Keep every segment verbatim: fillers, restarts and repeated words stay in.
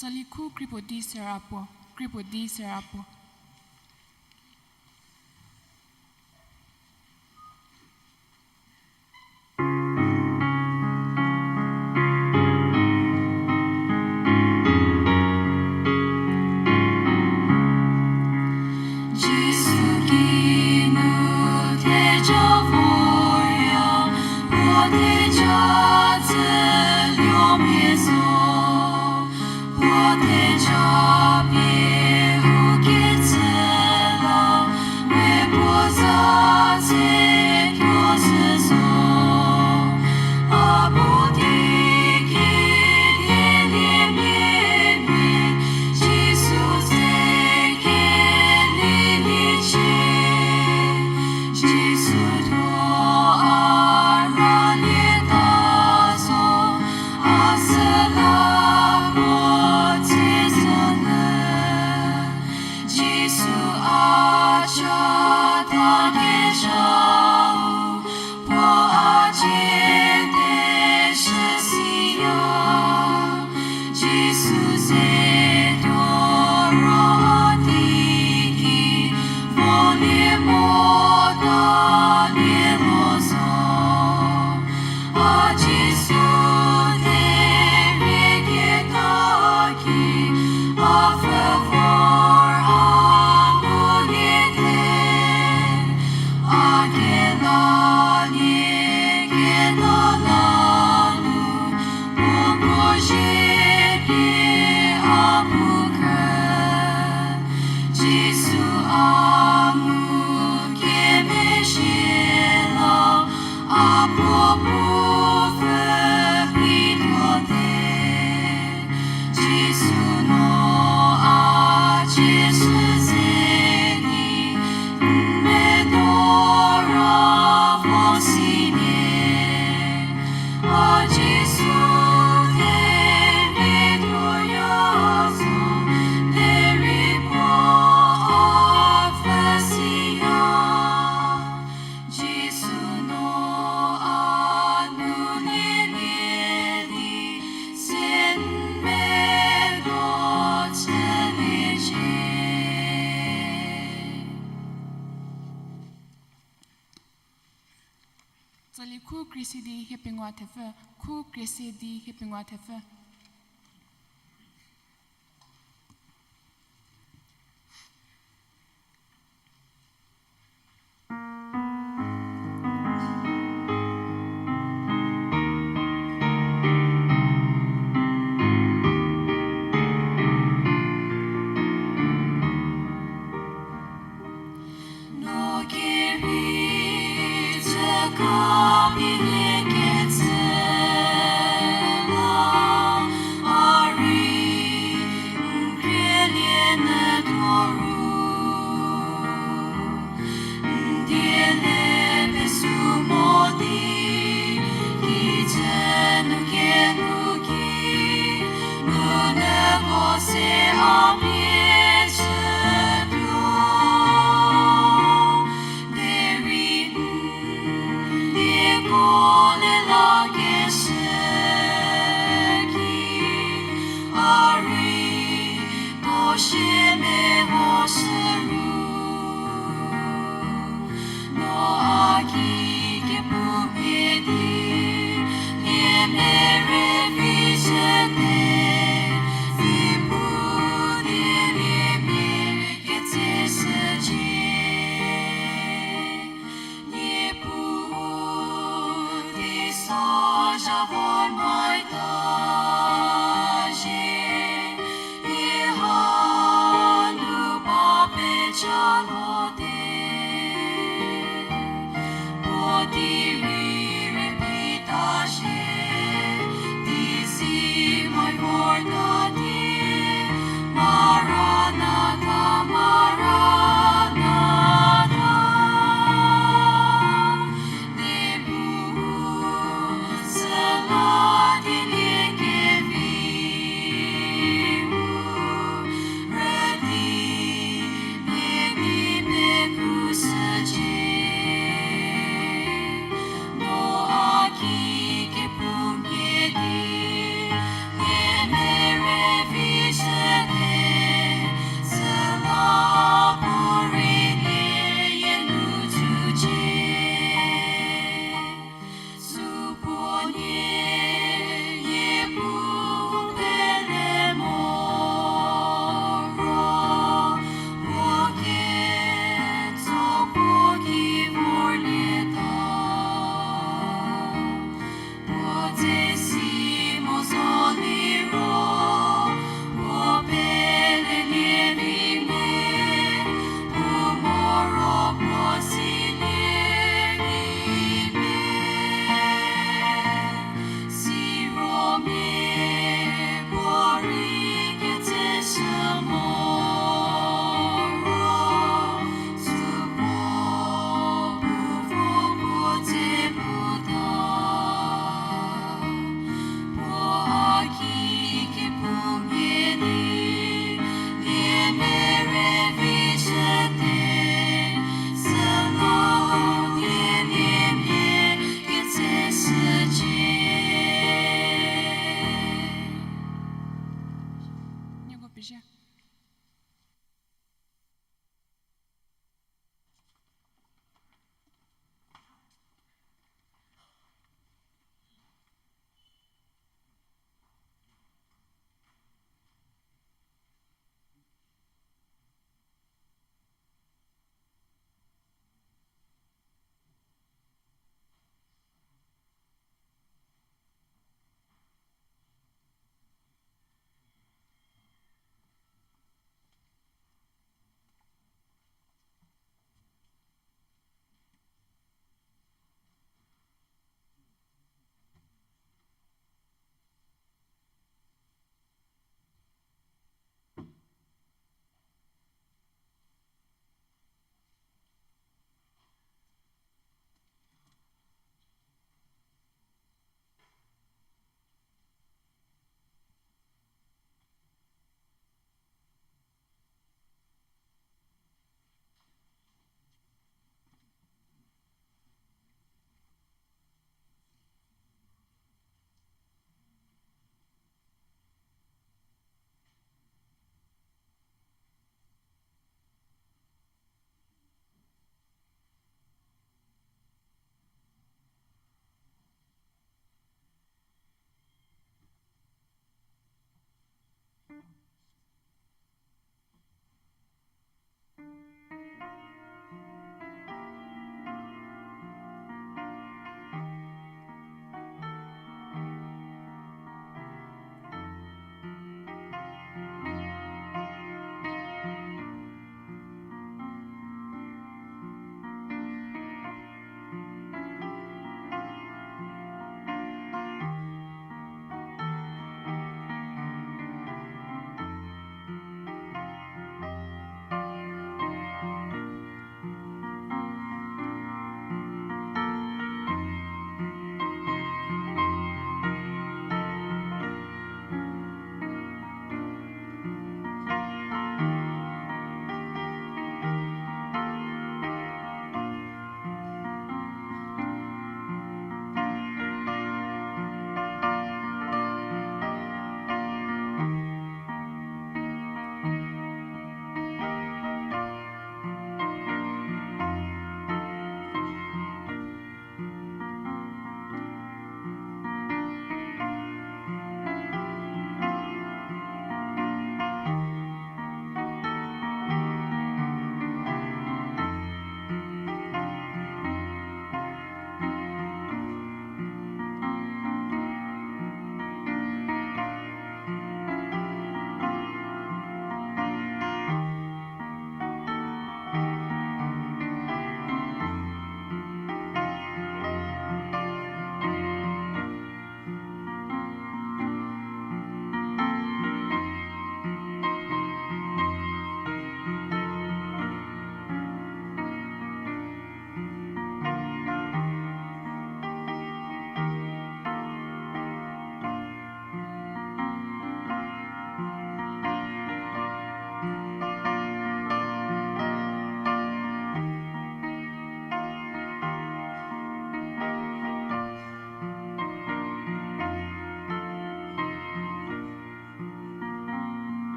Tsali khu kri puo di sera puo, kri puo di sera puo. Jisu kinu theja vorya, puo theja tsüluomia zo. Puo theja pie u ketsü la, we puo za tse tuo zhü zo. A bu di ki die lie mie mie, Jisu ze keliecie. Jisu thuo a ralieta zo, a süla puo tse zhü nyü. Jisu a cha ta kezhau, puo a cie te shü siya. Jisu ze tuo ro a di ki, volie mo ta lie mo zo. A Jisu derei keta ki, a pfü vor a ngulie te. A kelalie keta la nu, puo buo zie pie a pu khrü. Jisu a mu kemezhie la, a puo bu pfü pituo te. Jisu no a Jisu ze di, n medo ra vo si nie. A Jisu te medo ya zo, derei puo a pfü siya. Jisu no a nu lelie di, se n medo chüliecie. Tsali khu krie di hiepengou thepfü, khu krie di hiepengou thepfü.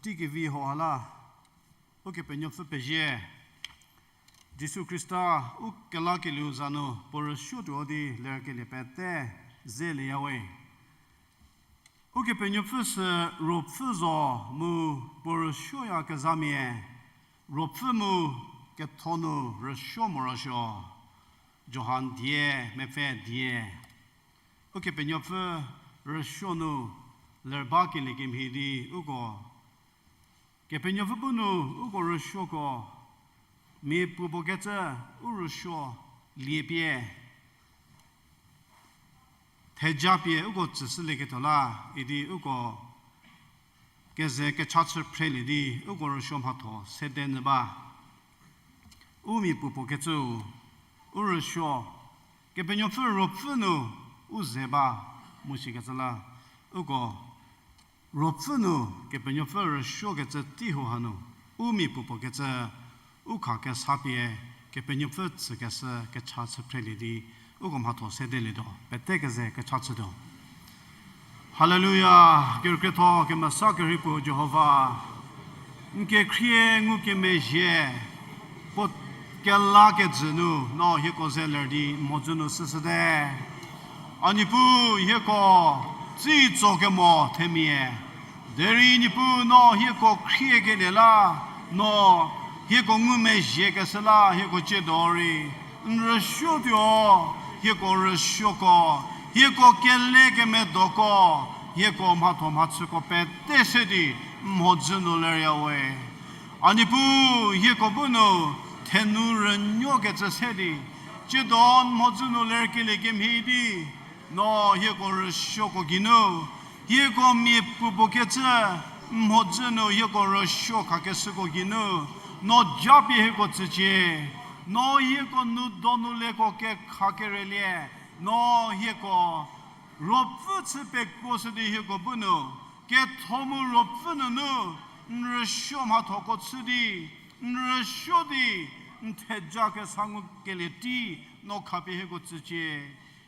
Teikevi hau ha la, Ukepenuopfü pezie. Jisu Khrista u kelakelieu za nu puo rüsuotuo di lerkelie pete zelieyawe. Ukepenuopfü sü Ruopfü zo mu puo rüsuoyakezhamia, Ruopfü mu ketho nu rüsuo morosuo. Johan die, mepfü die. Ukepenuopfü rüsuo nu ler bakelie kemhie di uko Kepenuopfü bu nu uko rüsuoko, mia puopuo kecü u rüsuo liepie, thejapie uko tsüshülieketuo la, idi uko keze kecha chü phrelie di uko rüsuo mhatho sede nyü ba. U mia puopuo kecüu, u rüsuo, Kepenuopfü Ruopfü nu u ze ba mu sikecü la, uko Ruopfü nu Kepenuopfü rüsuokecü tei hau hanu, u mia puopuo kecü, u kha kesa pie, Kepenuopfü tsükeshü kecha chü phrelie di, uko mhatho sedelietuo, pete keze kecha chütuo. Haleluya, kerükrietho kemesa kerhei puo Jihova, n kekhrie ngukemezhie, puo kelakejü nu no hieko ze ler di n mhodzü nu süshüte. A Niepuu hieko tsitso kemo themia, derei Niepuu no hieko khriekelie la, no hieko ngumezhiekeshü la hieko tsiedo rei n rüsuotuo, hieko rüsuoko, hieko kelekemedoko, hieko mhatho mhachüko pete se di n mhodzü nu leryawe. A Niepuu hieko bu nu thenu rünuokecü se di, tsiedo n mhodzü nu lerkelie kemhie di, no hieko rüsuoko geinu, hieko mia puopuo kecü n mhodzü nu hieko rüsuo khakeshüko geinu, no japie hieko tsücie, no hieko nou donu lieko kekhakerelie, no hieko Ruopfü chü pekuoshü di hieko bu nu, ketho mu Ruopfü nunu, n rüsuo mhathoko chü di, n rüsuo di, n theja kesa ngukelie tei, no khapie hieko tsücie.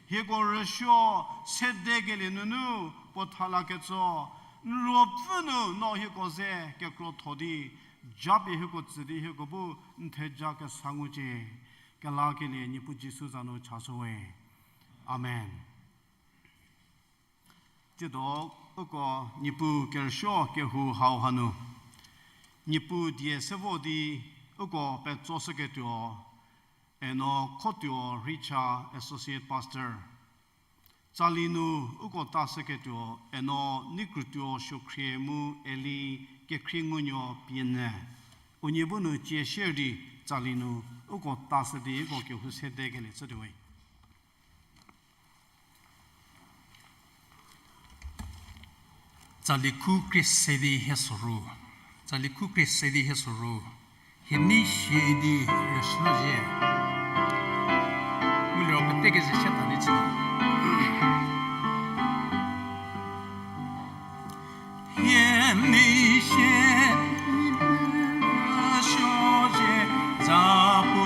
Hieko rüsuo sedekelie nunu puo tha laketso, n Ruopfü nu no hieko ze kekrotho di, japie hieko tsü di hieko bu n theja kesa ngucie. Kelakelie Niepuu Jisu za nu chashüwe. Amen. Tsiedo uko Niepuu kerüsuo kehou hau hanu, Niepuu die se vo di uko petsoshüketuo, Eno Khotuo Richa, Associate Pastor. Tsali nu uko tashüketuo Eno Neikrutuo Suokhrie mu Eli Kekhriengunuo pienyü. Unie bu nu cie sier di tsali nu uko tashü di uko kehou sedekelie chütuowe. Tsali khu krie se di hie soru. Tsali khu krie se di hie soru. Hie nei sie di rüsuozie. Mu liro pete keze se tha di chü. Hie nei sie di rüsuozie, zapu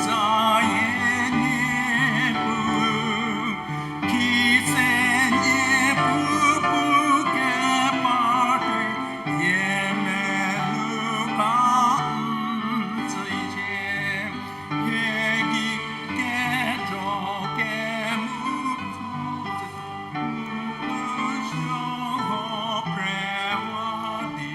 zayie Niepuu, kise Niepuu pu kepar tuoi, hie melou ka n tsücie, hie gei kejo kemu, n rüsuo ho phrewa di.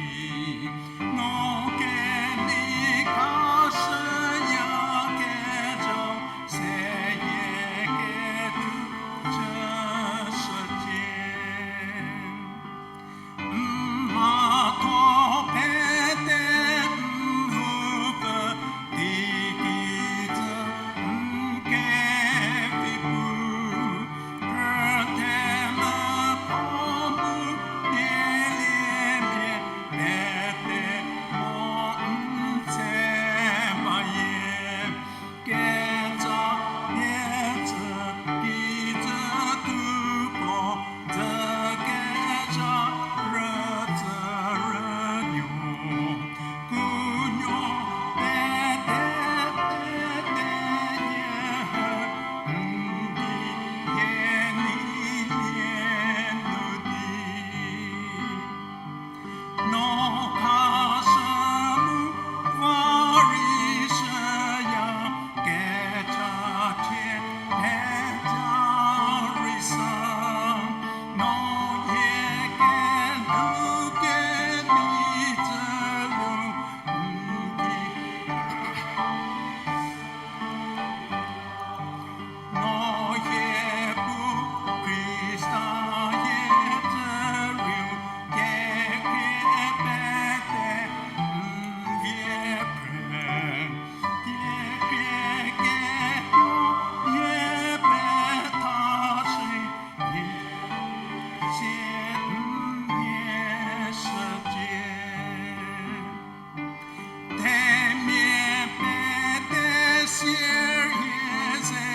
Themia pete sierie ze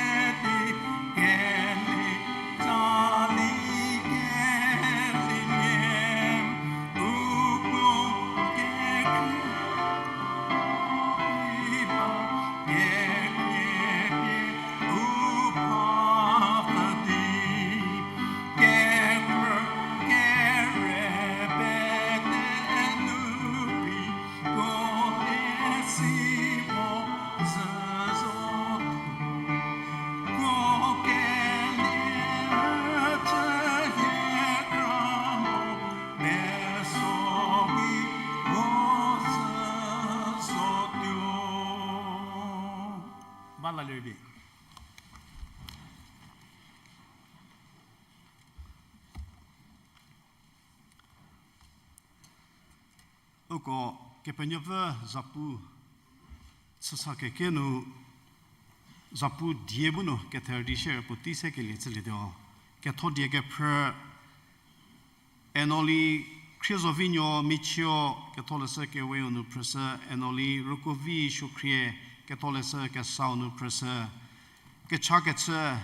di keli tsali kelie, uko kekhrie ba kekhrie pie u pha di, kekhrü kere pete nu pi ko le si mo zü zo ko kelie chü hie kra mo, peso ki mo zü zotuo. Ba la lerbi. Uko Kepenuopfü zapu chüsa keke nu zapu die bu nu kether di share puotei se kelie chülietuo. Ketho die kephrü, Enoli Khriezovinuo Michio, ketholeshü keweu nu phrüshü, Enoli Rükovi Suokhrie, ketholeshü kesau nu phrüshü, kechakechü,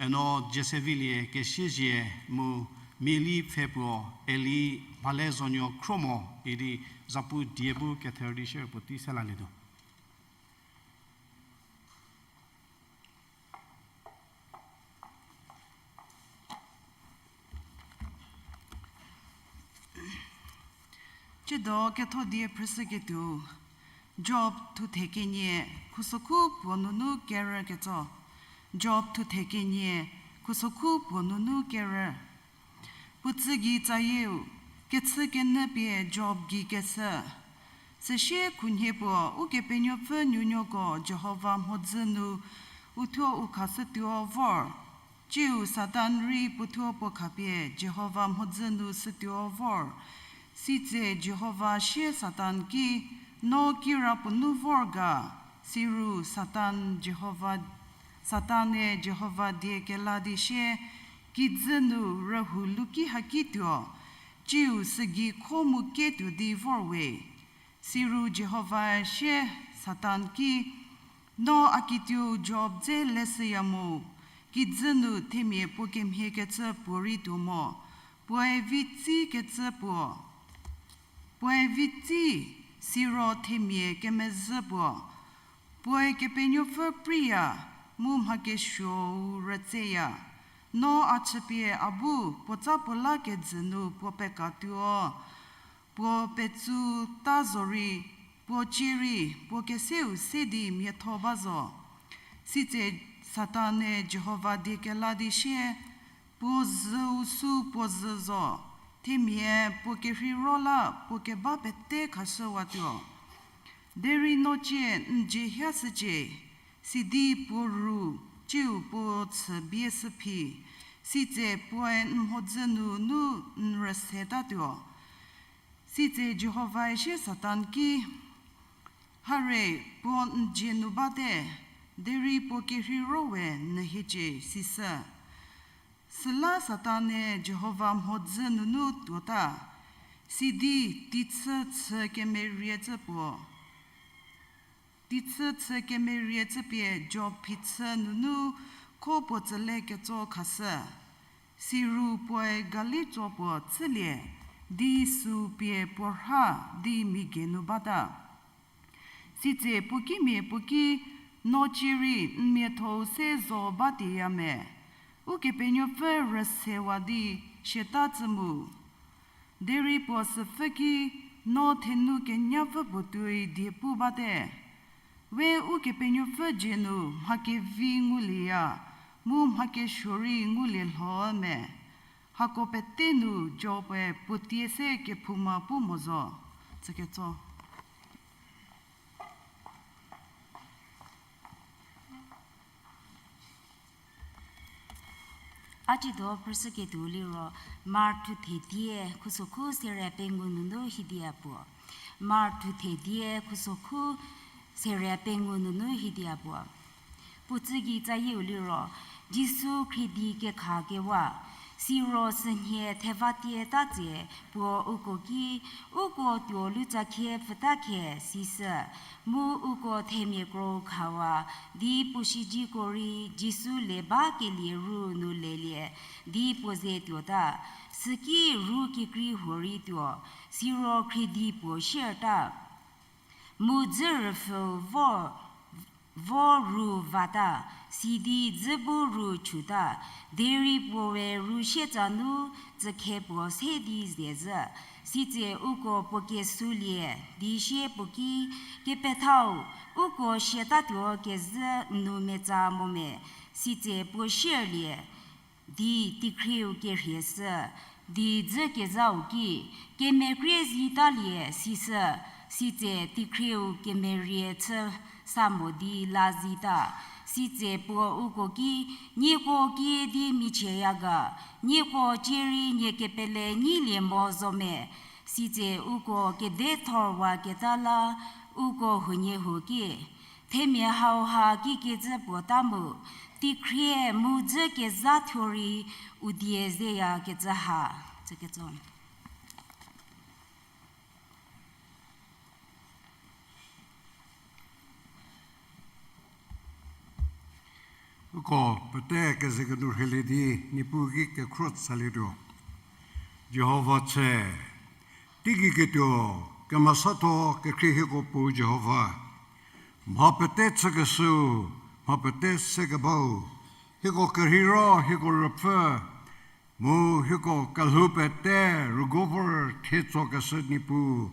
Eno Jiesevilie Kesiezie mu Mieli Pfhe puo, Eli Balezonuo Khromo idi zapu die bu kether di share puotei se lalietuo. Tsiedo ketho die phrüshüketuo, Job thuthe kenie, khusokhu puo nunu kerü ketso. Job thuthe kenie, khusokhu puo nunu kerü. Puo tsü gei tsayieu, kechükenyü pie Job gei keshü. Süsie khunhie puo Ukepenuopfü nuonuoko Jihova mhodzü nu uthuo u khashütuo vor. Tsiu Satan rei puothuo puo khapie Jihova mhodzü nu shütuo vor. Sitse Jihova sie Satan ki, no kirapuo nu vor ga? Siru Satan Jihova, Satan-e Jihova die kela di sie, kijü nu rühou luki haki tuo, tsiu sügei kho mu ketuo di vor we. Siru Jihovae sie Satan ki, no a kituo Job dze leshüya mo, kijü nu themia puo kemhiekecü puorei tuo mo, puoe vi tsi kecü puo, puoe vi tsi, siro themia kemezhü puo, puoe Kepenuopfü preiya, mu mha kesuou rütseya. No a chüpie a bu puotsa puo la kejü nu puo pekatuo, puo petsu ta zorei, puo cie rei, puo keseu se di miatho ba zo. Sitse Satan-e Jihova die kela di sie, puo zhüu sü puo zhü zo, themia puo kerheiro la puo keba pete khashüwatuo. Derei no cie n dzie hashücie, sidi puo ru, tsiu puo chü bie shü phi, sitse puoe n mhodzü nunu n rüsetatuo. Sitse Jihovae sie Satan ki, hare, puo n dzie nu bate, derei puo kerheiro we n hiecie, sishü. Süla Satan-e Jihova mhodzü nunu tuota, sidi teichü chü kemerie cü puo, teichü chü kemerie cü pie Job phichü nunu kho puo tsüle ketso khashü. Siru puoe galitso puo chülie, di süu pie puo rha di mia gei nu bata. Sitse puo kimia puo ki, no cie rei n miatho-u se zo batieya me? Ukepenuopfü rüsewa di siata tsü mu. Derei puo süpfü ki, no thenu kenyapfü puo tuoi die pu bate. We Ukepenuopfü dzie nu mha kevi ngulieya, mu mha kesuo rei ngulie lho me? Hako pete nu Job-e puo tie se kephouma pu mo zo. Tsüketso. A tsiedo phrüshüketuo liro, Mark thuthe die, khusokhu serie pengou nunu hidia puo. Mark thuthe die, khusokhu serie pengou nunu hidia puo. Puo tsü gei tsayieu liro, Jisu khriedi kekha kewa. Siro sünhie thevatie ta tse puo uko ki, uko tuo lutsakhie pfüta khe, sisü, mu uko themia kro khawa di puo shijiko rei Jisu le bakelie ru nu lelie di puo ze tuota. Süki ru kikrei huorei tuo, siro khriedi puo sierta. Mu dzü rüpfhüu vo, vo ru vata, sidi dzü bu ru chuta, derei puoe ru sietsa nu tsükhe puo se di ze zhü. Sitse uko puo kesulie di sie puo ki, Kepethau, uko siatatuo kezhü n nu metsa mo me? Sitse puo sierlie di teikhrieu kerhie sü, di dzü kezhau ki, Kemekrie zitalie, sisü, sitse teikhrieu kemerie chü sa mo di la zita. Sitse puo uko ki, Nieko kiüdi michieya ga? Nieko cierei nie kepele nyilie mo zo me? Sitse uko kedethorwaketa la uko huoniehuo ki, Themia hauha kikecü puo ta mu, teikhrie mu dzü kezha thuo rei u die zeyakecü ha. Tsüketso. Uko pete kezekenu rheilie di Niepuu ki kekhro salietuo. Jihova tse, teigei ketuo, kemesatho kekhrie hieko Puo Jihova. Mha pete chükeshüu, mha pete sekebau, hieko kerheiro, hieko ruopfü, mu hieko kelhou pete rüguo vor thie tsokeshü Niepuu,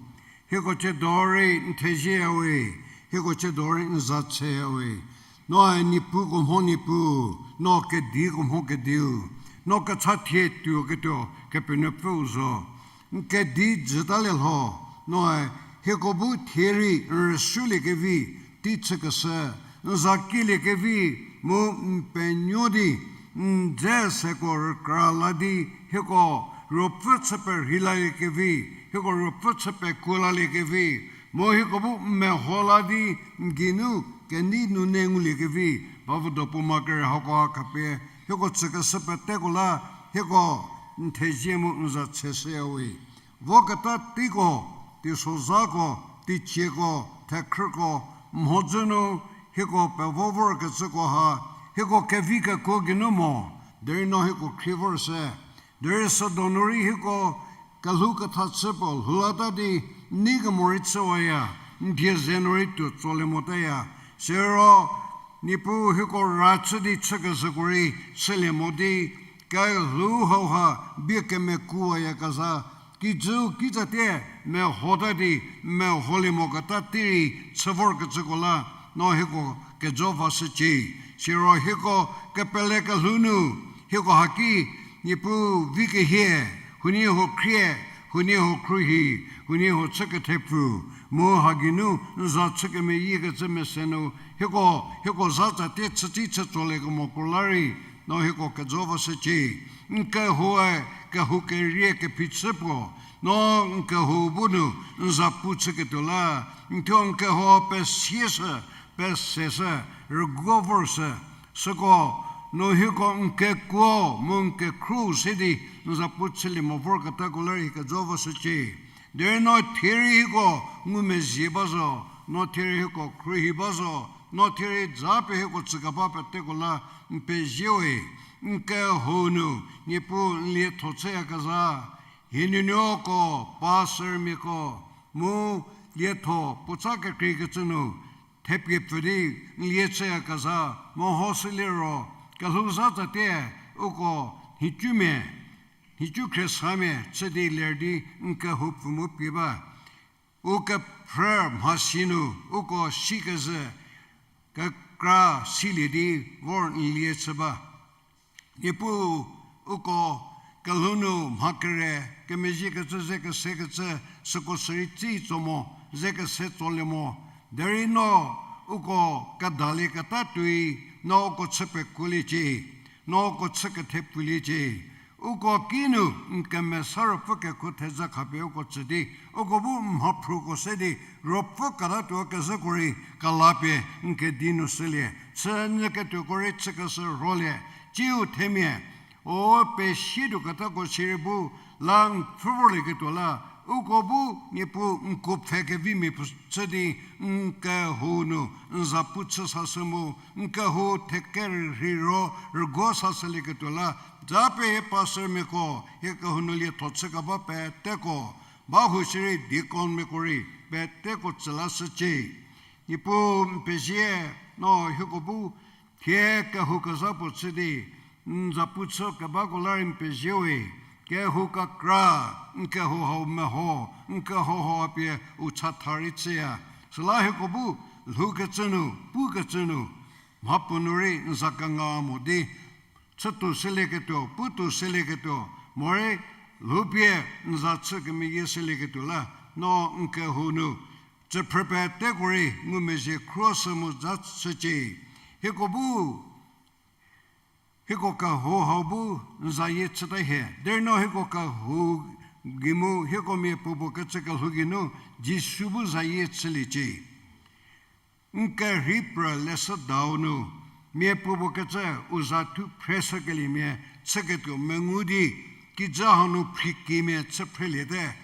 hieko tsiedo rei n thezieyawe, hieko tsiedo rei n za tseyawe. Noe niepuko mho Niepuu, no kediko mho kediu, no kecha thie tuoketuo Kepenuopfüu zo. N kedi jütalie lho, noe hieko bu thie rei n rüsulie kevi tei chükeshü, n za kielie kevi, mu n penuo di n dze seko rükra la di hieko ruopfü chü perhei lalie kevi, hieko ruopfü chü pekuo lalie kevi, mu hieko bu n meho la di n geinu kenei nunu ngulie kevi, bavüdo puoma kere hakoha khapie hieko tsükeshü peteko la hieko n thezie mu n za tsheshüyawe. Voketa teiko, teisozhako, teicieko, thekhrüko, mhodzü nu hieko pevo vorkecüko ha, hieko kevi kekuo geinu mo, derei no hieko khrie vor se. Derei südonu rei hieko kelhou ketha chü puo lhoulata di n nei kemo rei chüwaya, n die ze nu rei tuo tsolie motaya. Siro Niepuu hieko ra chü di chükezhüko rei chülie mo di, kelhou hauha bie kemekuoyakezha, kijüu kitsatie mehota di meholie moketa tei rei chü vorkecüko la, no hieko kejo vashücie. Siro hieko kepele kelhou nu, hieko haki Niepuu vi kehie, huoniehuo khrie, huoniehuo khruohi, huoniehuo chü kethepfu, mu ha geinu n za chü kemeyiekecü mese nu, hieko, hieko za tsatie chütsi chü tsolie kemoko la rei, no hieko kejo vashücie. N kehoue, kehou kerie kephi chü puo, no n kehou bu nu n za pu chüketuo la, n thuo n kehou pesieshü, peseshü, rüguo vorshü, süko, no hieko n kekuo mu n kekhruou se di n za pu chülie mo vorketako la rei kejo vashücie. Derei no thie rei hieko ngumezhie ba zo, no thie rei hieko khruohi ba zo, no thie rei za pie hieko tsükeba peteko la n peziewe. N kehou nu Niepuu n lietho chüyakezha, hie nuonuoko, pastormiako, mu lietho puotsa kekreikecü nu thepie pfü di n lie chüyakezha, mehoshü liro, kelhou za tsatie, uko nhicumia, nhicu khriesamia chü di ler di n kehou pfü mu pie ba. U kephrü mhasi nu uko sikezhü kekra silie di vor n lie chü ba. Niepuu uko kelhou nu mha kere kemezhiekecü ze kesekecü süko sürei tsi tso mo, ze kese tsolie mo. Derei no uko kedalieketa tuoi, no uko chü pekuoliecie, no uko chü kethepfuliecie. Uko kinu n kemesa ruopfü kekuo theza khapie uko tsü di, uko bu mhaphruko se di, ruopfü katatuo kezhüko rei kelapie n kedi nu shülie, chü nyü ketuoko rei chükeshü rholie, tsiu themia, O pesietuo ketako sirei bu la n pfhü vorlieketuo la, uko bu Niepuu n kuo pfhe kevimia puo chü di n kehou nu n za pu chü sashü mu, n kehou thekerhei ro rüguo sashülieketuo la, japie hie pastormiako hie kehou nu lietho chü keba peteko, ba hu sirei deaconmiako rei peteko tsü lashücie. Niepuu n pezie, no hieko bu thie kehou kezha puo chü di n za pu chü kebako la rei n pezie we. Kehou kekra, n kehou hau meho, n kehou hau pie u chatha rei chüya. Süla hieko bu lhoukecü nu, pukecü nu, mhapuo nu rei n za kenga mo di chütuo shülieketuo, putuo shülieketuo, morei lhoupie n za chü kemeyie shülieketuo la, no n kehou nu tsüphrü peteko rei ngumezhie khruoshü mu za chücie. Hieko bu, hieko kehou hau bu n zayie chüta hie, derei no hieko kehou gei mu hieko miapuopuo kecü kelhou geinu Jisu bu zayie chüliecie. N kerhei prü leshüdau nu miapuopuo kecü u za thu phreshükeliemia chüketuo mengu di, kijü hanu phrikiemia chü phreliete.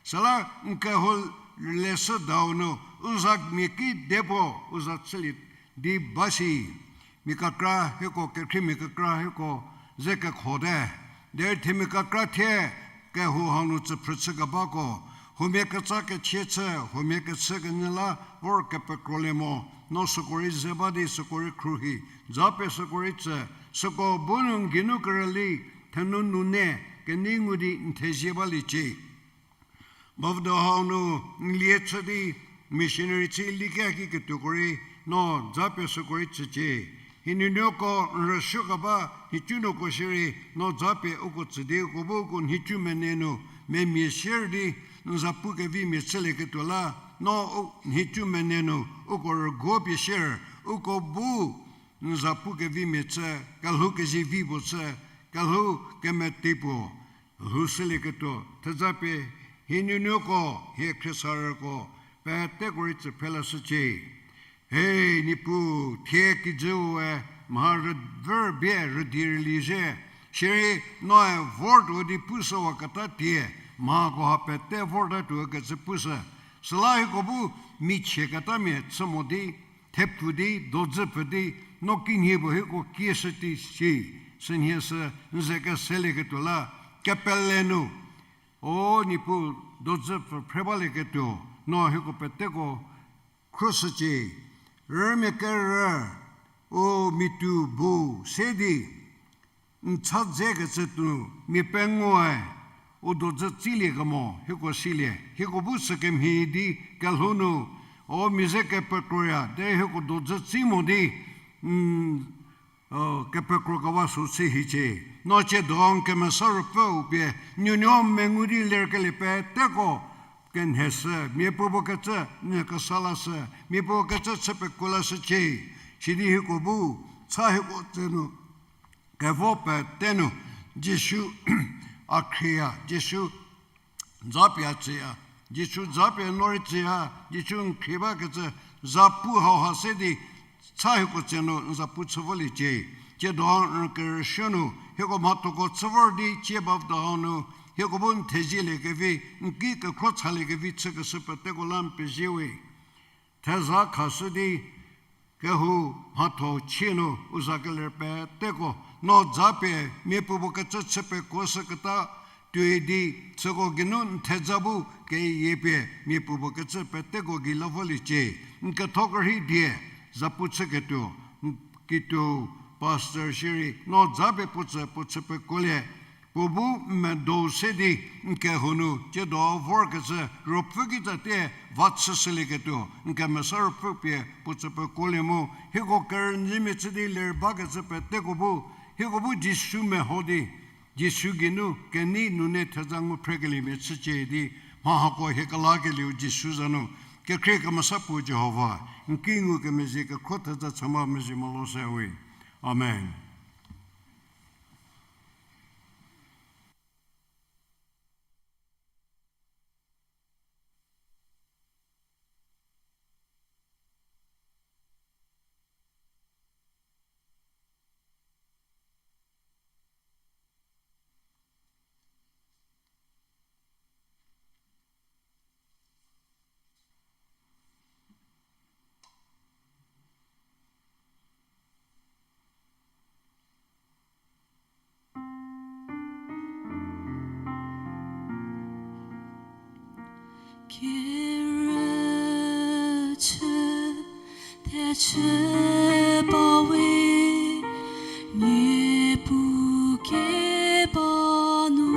Süla n kehou leshüdau nu u za mia kidepuo u za chülie di ba shi. Mia kekra hieko, kekhriemia kekra hieko ze kekhote. Derei themia kekra thie kehou hanu tsüphrü chü kebako, huomia ketsa kechie chü, huomia kechü kenyü la vor kepekrolie mo, no süko rei ze ba di süko rei khruohi, japie süko rei tsü, süko bu nu n geinu kerüli, thenu nune, kenei ngu di n thezie baliecie. Bavüdo hau nu n lie chü di missionary chü liekeki ketuoko rei, no japie süko rei tsücie. Nhinuoko n rüsuokeba nhicunuoko shierei, no japie uko tsü di uko bu uko nhicu mene nu memia sier di n za pu kevimia chülieketuo la, no u nhicu mene nu uko rüguo pie sier, uko bu n za pu kevimia chü, kelhou kezivi puo chü, kelhou kemetei puo lhoushülieketuo thejapie, nhinuoko, hie khriesarüko, peteko rei tsü phrelashücie. He, Niepuu, thie kijüu-e mha rüvü rübie rüdi rüli zhie, sirei noe vortuo di pushüwaketa tie, mhakoha pete vortatuo kecü pushü. Süla hieko bu michie ketamia chü mo di, thepfu di, dodzü pfü di, no kinhie puo hieko kieshü tei shi, sünhie sü n ze keselieketuo la, kepele nu, o Niepuu, dodzü pfü phre balieketuo, no hieko peteko khruoshücie. Rümia kerü, u mitu bu se di n cha dzekecü nu mia pengoe u dodzü tsiliekemo hieko silie. Hieko bu sükemhie di kelhou nu, o mia ze kepekroya derei hieko dodzü tsi mo di, kepekro kewa sü chü hiecie. No tsiedo n Kemesa Ruopfüu pie nuonuo mengu di lerkelie peteko kenheshü, miapuopuo kecü nyü kesa lashü, miapuopuo kecü chü pekuo lashücie. Sidi hieko bu, cha hieko tsü nu, kevo pete nu, Jisu a khrieya, Jisu japie a tsüya, Jisu japie no rei tsüya, Jisu n khrie bakecü za pu hauha se di, cha hieko tsü nu n za pu chü voliecie. Tsiedo n kerüsuo nu hieko mhathoko chü vor di tsie bavüdo hau nu, hieko bu n thezielie kevi, n ki kekhro chalie kevi chükeshü peteko la n pezie we. Theza khashü di kehou mhatho chie nu u za keler peteko, no japie miapuopuo kecü chü pekuoshüketa tuoi di, süko geinu n theza bu keyie pie miapuopuo kecü peteko gei la voliecie. N ketho kerhei die za pu chüketuo, n kituo pastor shierei no japie puo tsü puo chü pekuolie. Puo bu n medo se di n kehou nu tsiedo vorkecü ruopfü kitsatie va chüshülieketuo n Kemesa Ruopfü pie puo tsü pekuolie mu, hieko kerünyümia chü di ler bakecü peteko bu, hieko bu Jisu meho di, Jisu geinu kenei nune theza ngu phrekeliemia chücie di, mha hako hie kelakelieu Jisu za nu. Kekhrie kemesa puo Jihova, n ki ngukemezhie kekhro theza chama mezhie molo se we. Amen. Kerüchü, thechü bawe, Niepuu keba nu,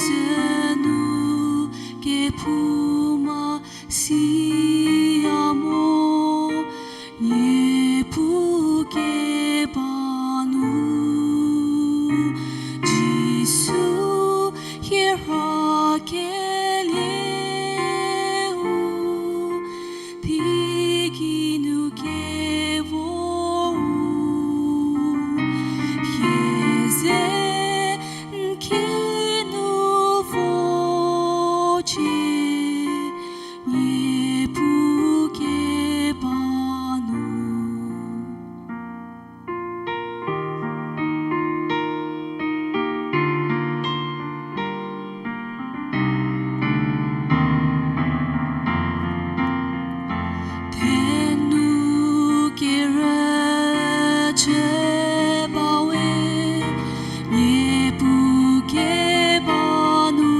sünu kephouma siya mo, Niepuu keba nu, Jisu hie rhakelieu, teigei nu kevo u, hie ze n kinu vocie, Niepuu keba nu. Thenu kerüchü bawe, Niepuu keba nu,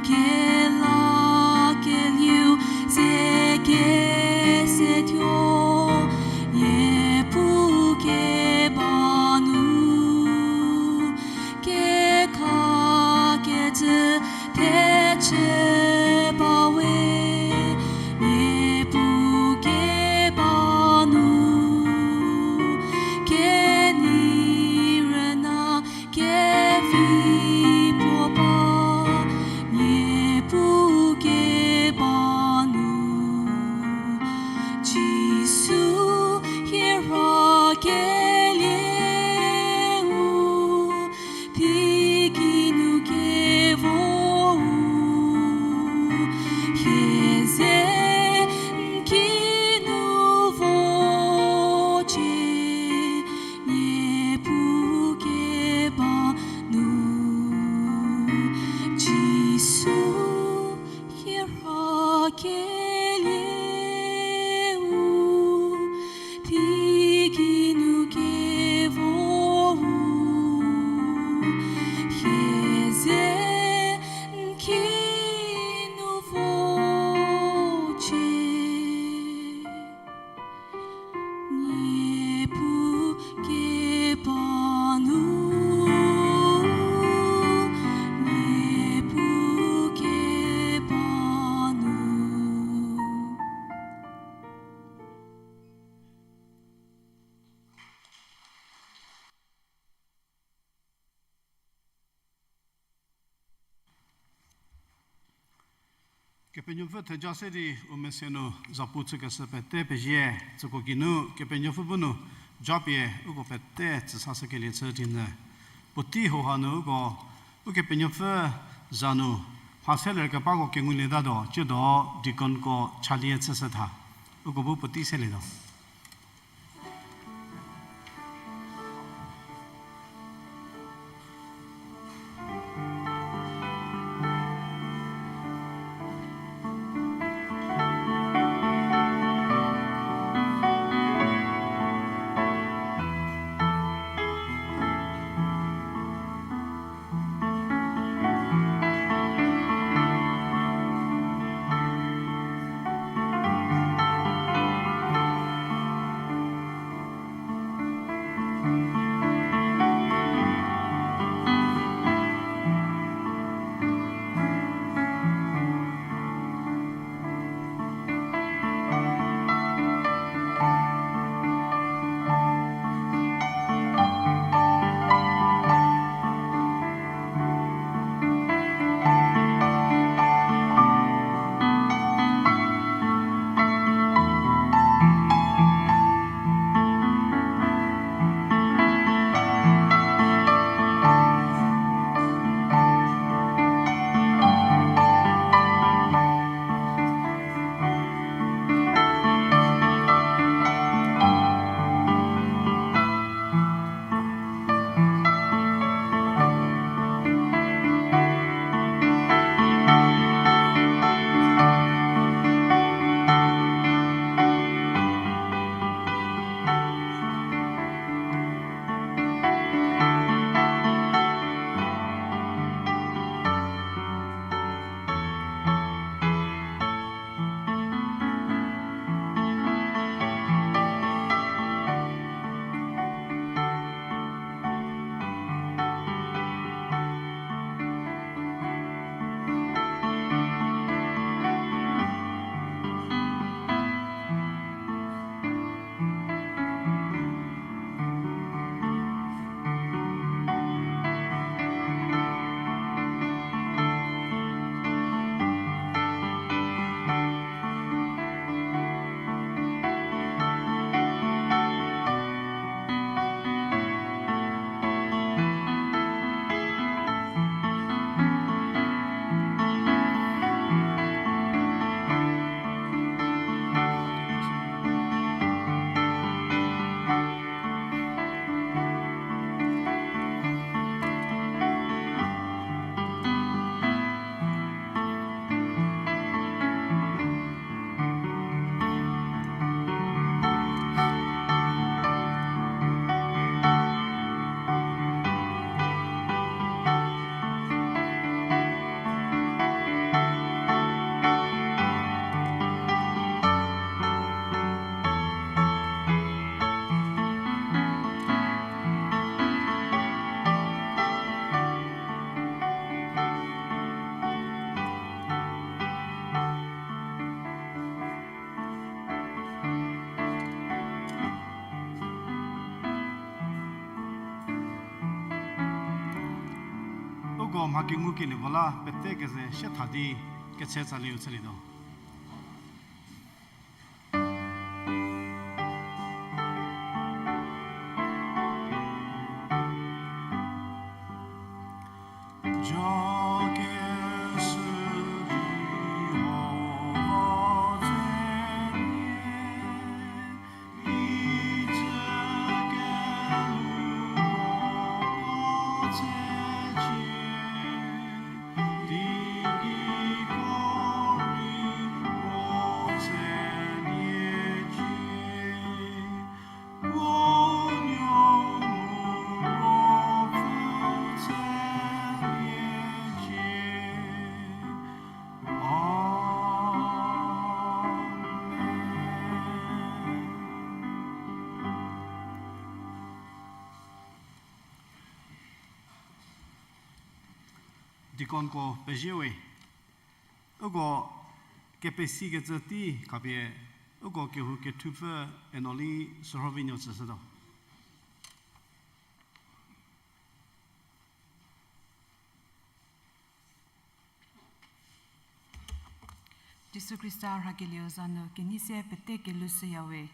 kelakelieu ze kesetuo, Niepuu keba nu, kekhakecü thechü bawe, Niepuu keba nu, kenei rüna kevi puo ba, Niepuu keba nu, Jisu hie rhakelieu, teigei nu kevo u, hie ze n kinu vocie, Niepuu keba nu, Jisu hie rhakelieu, teigei nu kevo u, hie ze n kinu vocie, Niepuu keba nu, Niepuu keba nu. Kepenuopfü theja se di u mese nu zapu chükeshü pete pezie, tsüko geinu Kepenuopfü bu nu japie uko pete tsüsashükelie chü di nyü. Puotei hauha nu uko Ukepenuopfü za nu mha seler kebako kengulietatuo, tsiedo deaconko chalie chüshü tha. Uko bu puotei selietuo. Uko mha kengukelieko la pete keze sie tha di ketse tsaliu chülietuo. Deaconko pezie we. Uko kepesikecü tei khapie, uko kehou kethupfü Enoli Sürhovinuo tsüshütuo. Jisu Khrista rhakelieu za nu kenei se pete kelou shüyawe.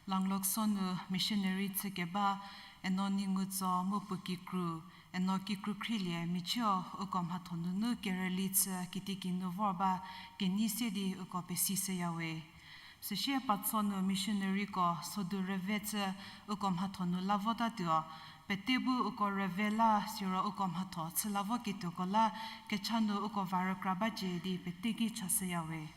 Langlokso nu missionary chükeba Eno Ningutso mu puo kikru, Eno Kikrukhrilie Michio uko mhatho nunu kerüli chü kitikinu vor ba kenei se di uko pesishüyawe. Süsie Patso nu missionaryko sodu rüve chü uko mhatho nu la votatuo, pete bu uko rüve la siro uko mhatho chü la voketuoko la kecha nu uko va rükra bacie di pete ki chashüyawe.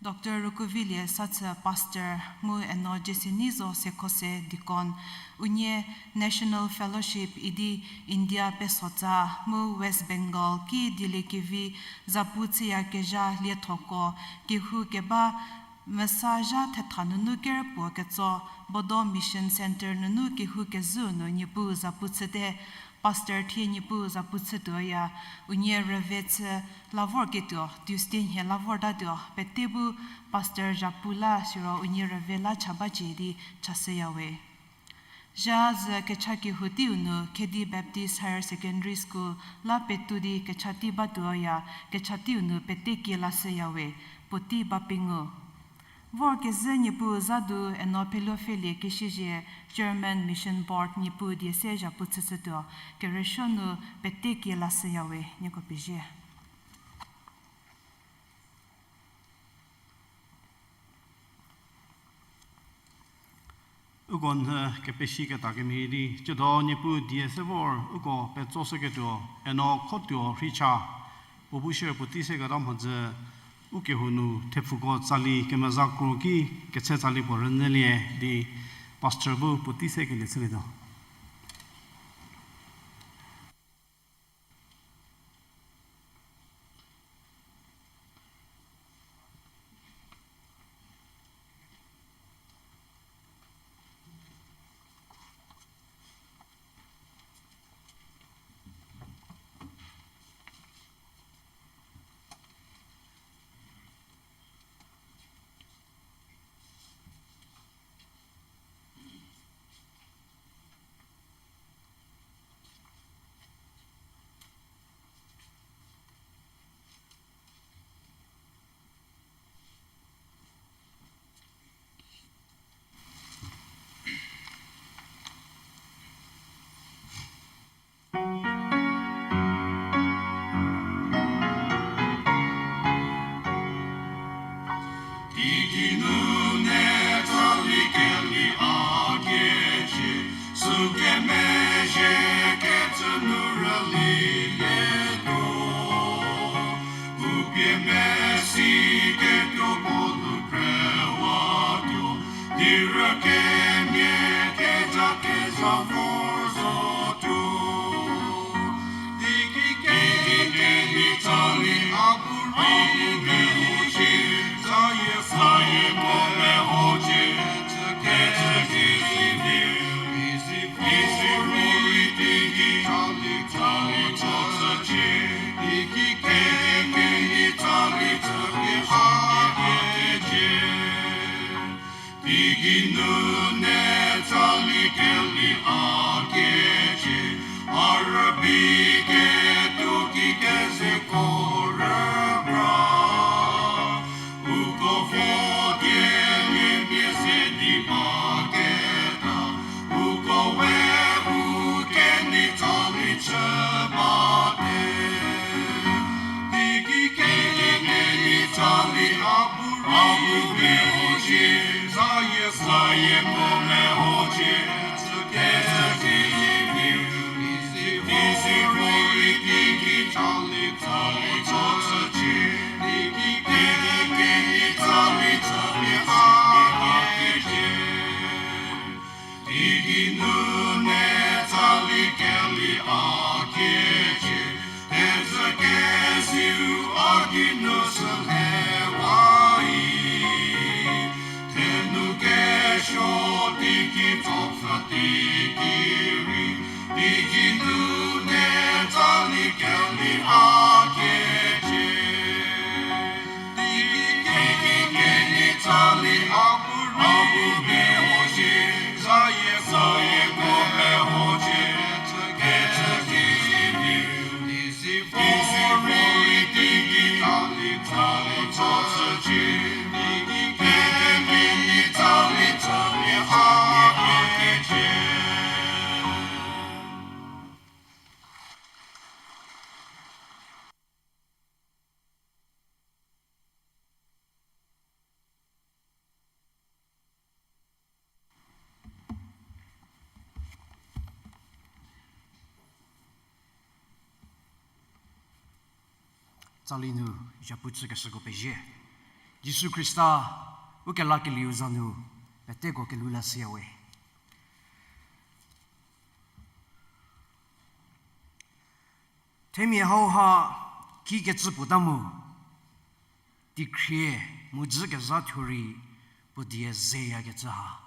Doctor Rukuvilie Sathü pastor mu Eno Jesenizo Sekhose deacon, unie National Fellowship idi India pesotsa mu West Bengal ki dieliekevi zapu chüyakezha liethoko kehou keba mesa zha thetha nunu kerpuo ketso Bodo Mission Centre nunu kehou kezhüu nu Niepuu zapu chüte. Pastor thie Niepuu zapu chütuoya, unie rüve chü la vorketuo Tuesday nhie la vortatuo pete bu pastor zapu la siro unie rüve la cha bacie di chashüyawe. Zha zü kecha kehou teiu nu Khedi Baptist Higher Secondary School la petou di kecha tei batuoya, kecha teiu nu pete kie lashüyawe, puotei ba pengou. Vorkezhü Niepuu zadu Eno Pheluopfhelie Kesiezie, Chairman Mission Board, Niepuu die se zapu chüshütuo, kerüsuo nu pete kie lashüyawe, nieko pezie. Uko nhü kepesiketa kemhie di, tsiedo Niepuu die se vor uko petsoshüketuo, Eno Khotuo Rhicha, puo bu share puotei seketa mhodzü, u kehou nu thepfuko tsali kemeza kro ki ketse tsali puo rünyülie di pastor bu puotei sekelie chülietuo. Kikinu ne tsali keli a kiecie, sükemezhiekecü nu rülilietuo. Upie mesiketuo puo nu prewatuo, lirü kemia kejakezha vor zotuo. Teiki kekeni tsali a bu rei mehocie, zayie zayie ko mehocie, tsükecü kizivie, izi vo rei teiki tsali tsali tsücie, teiki kekeni tsali tsüpie a kiecie. Teiki nu ne tsali keli a kiecie, a rübei ke Teigei nune tsali kelie a kiecie, thezhü keziu a geinu sü lhewa i. Thenu kesuo teigei tsopfü teigei rei, teigei nune tsali kelie a kiecie. Tsali nu zhapu chükeshüko pezie. Jisu Khrista, ukelakelieu za nu, peteko kelhou la shüyawe. Themia hauha kikecü puo ta mu, teikhrie mu dzükezha thuo rei puo die zeyakecü ha.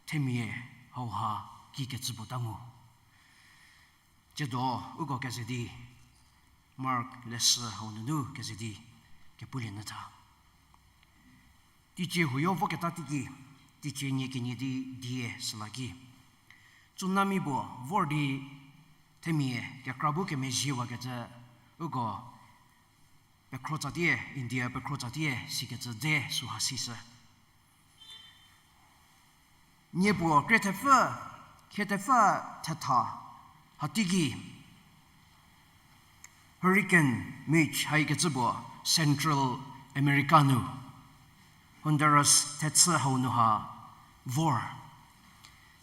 Themia hauha kikecü puo ta mu. Tsiedo uko keze di, Mark leshü hau nunu keze di, kepulie nyü tha. Teicie huoyo voketa teiki, teicie nie kenie di die süla ki, tsunami puo vor di themia kekra bu kemezhiewakecü uko pekhro tsatie, India pekhro tsatie sikecü dze süha sishü. Nie puo krie thepfü, khie thepfü thetha hateiki, Hurricane Mitch haikecü puo Central America nu, Honduras thechü hau nu ha vor.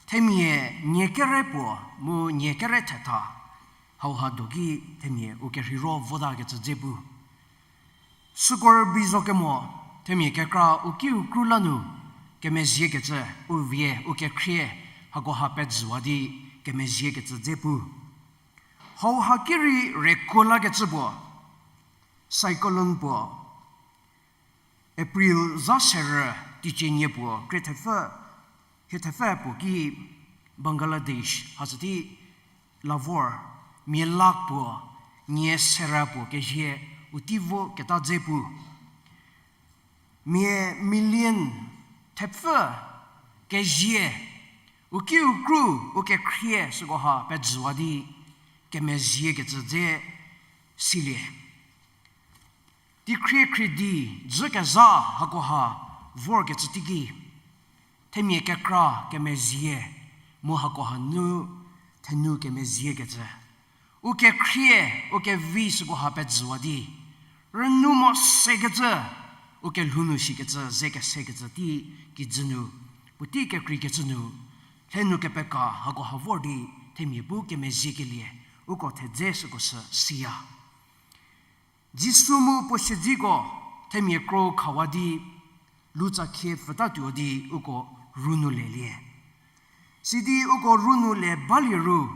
Themia nie kere puo mu nie kere thetha hauha doki themia u kerheiro votakecü dze pu. Süko rübei zo kemo, themia kekra u kiu kru la nu kemezhiekecü, u vie u kekhrie hakoha pejüwa di kemezhiekecü dze pu. Hauha ki rei rekuo lakecü puo, cyclone puo, April zha serü teicie nie puo krie thepfü, hie thepfü puo ki Bangladesh hasü di la vor, mia lakh puo, nie serü puo kezie u tei vo keta dze pu. Mia million thepfü kezie, u kiu kru, u kekhrie sükoha pejüwa di kemezhiekecü dze silie. Teikhrie khriedi dzükezha hakoha vorkecü teiki, themia kekra kemezhie, mu hakoha nu thenu kemezhiekecü, u kekhrie, u kevi sükoha pejüwa di, rünu mo sekecü, u kelhou nu shikecü ze kesekecü tei kijü nu, puotei kekreikecü nu, lhenu kepeka hakoha vor di themia bu kemezhiekelie uko thedze süko sü siya. Jisu mu puo siedziko themia kro khawa di, lutsakhie pfütatuo di uko ru nu lelie. Sidi uko ru nu le balie ru,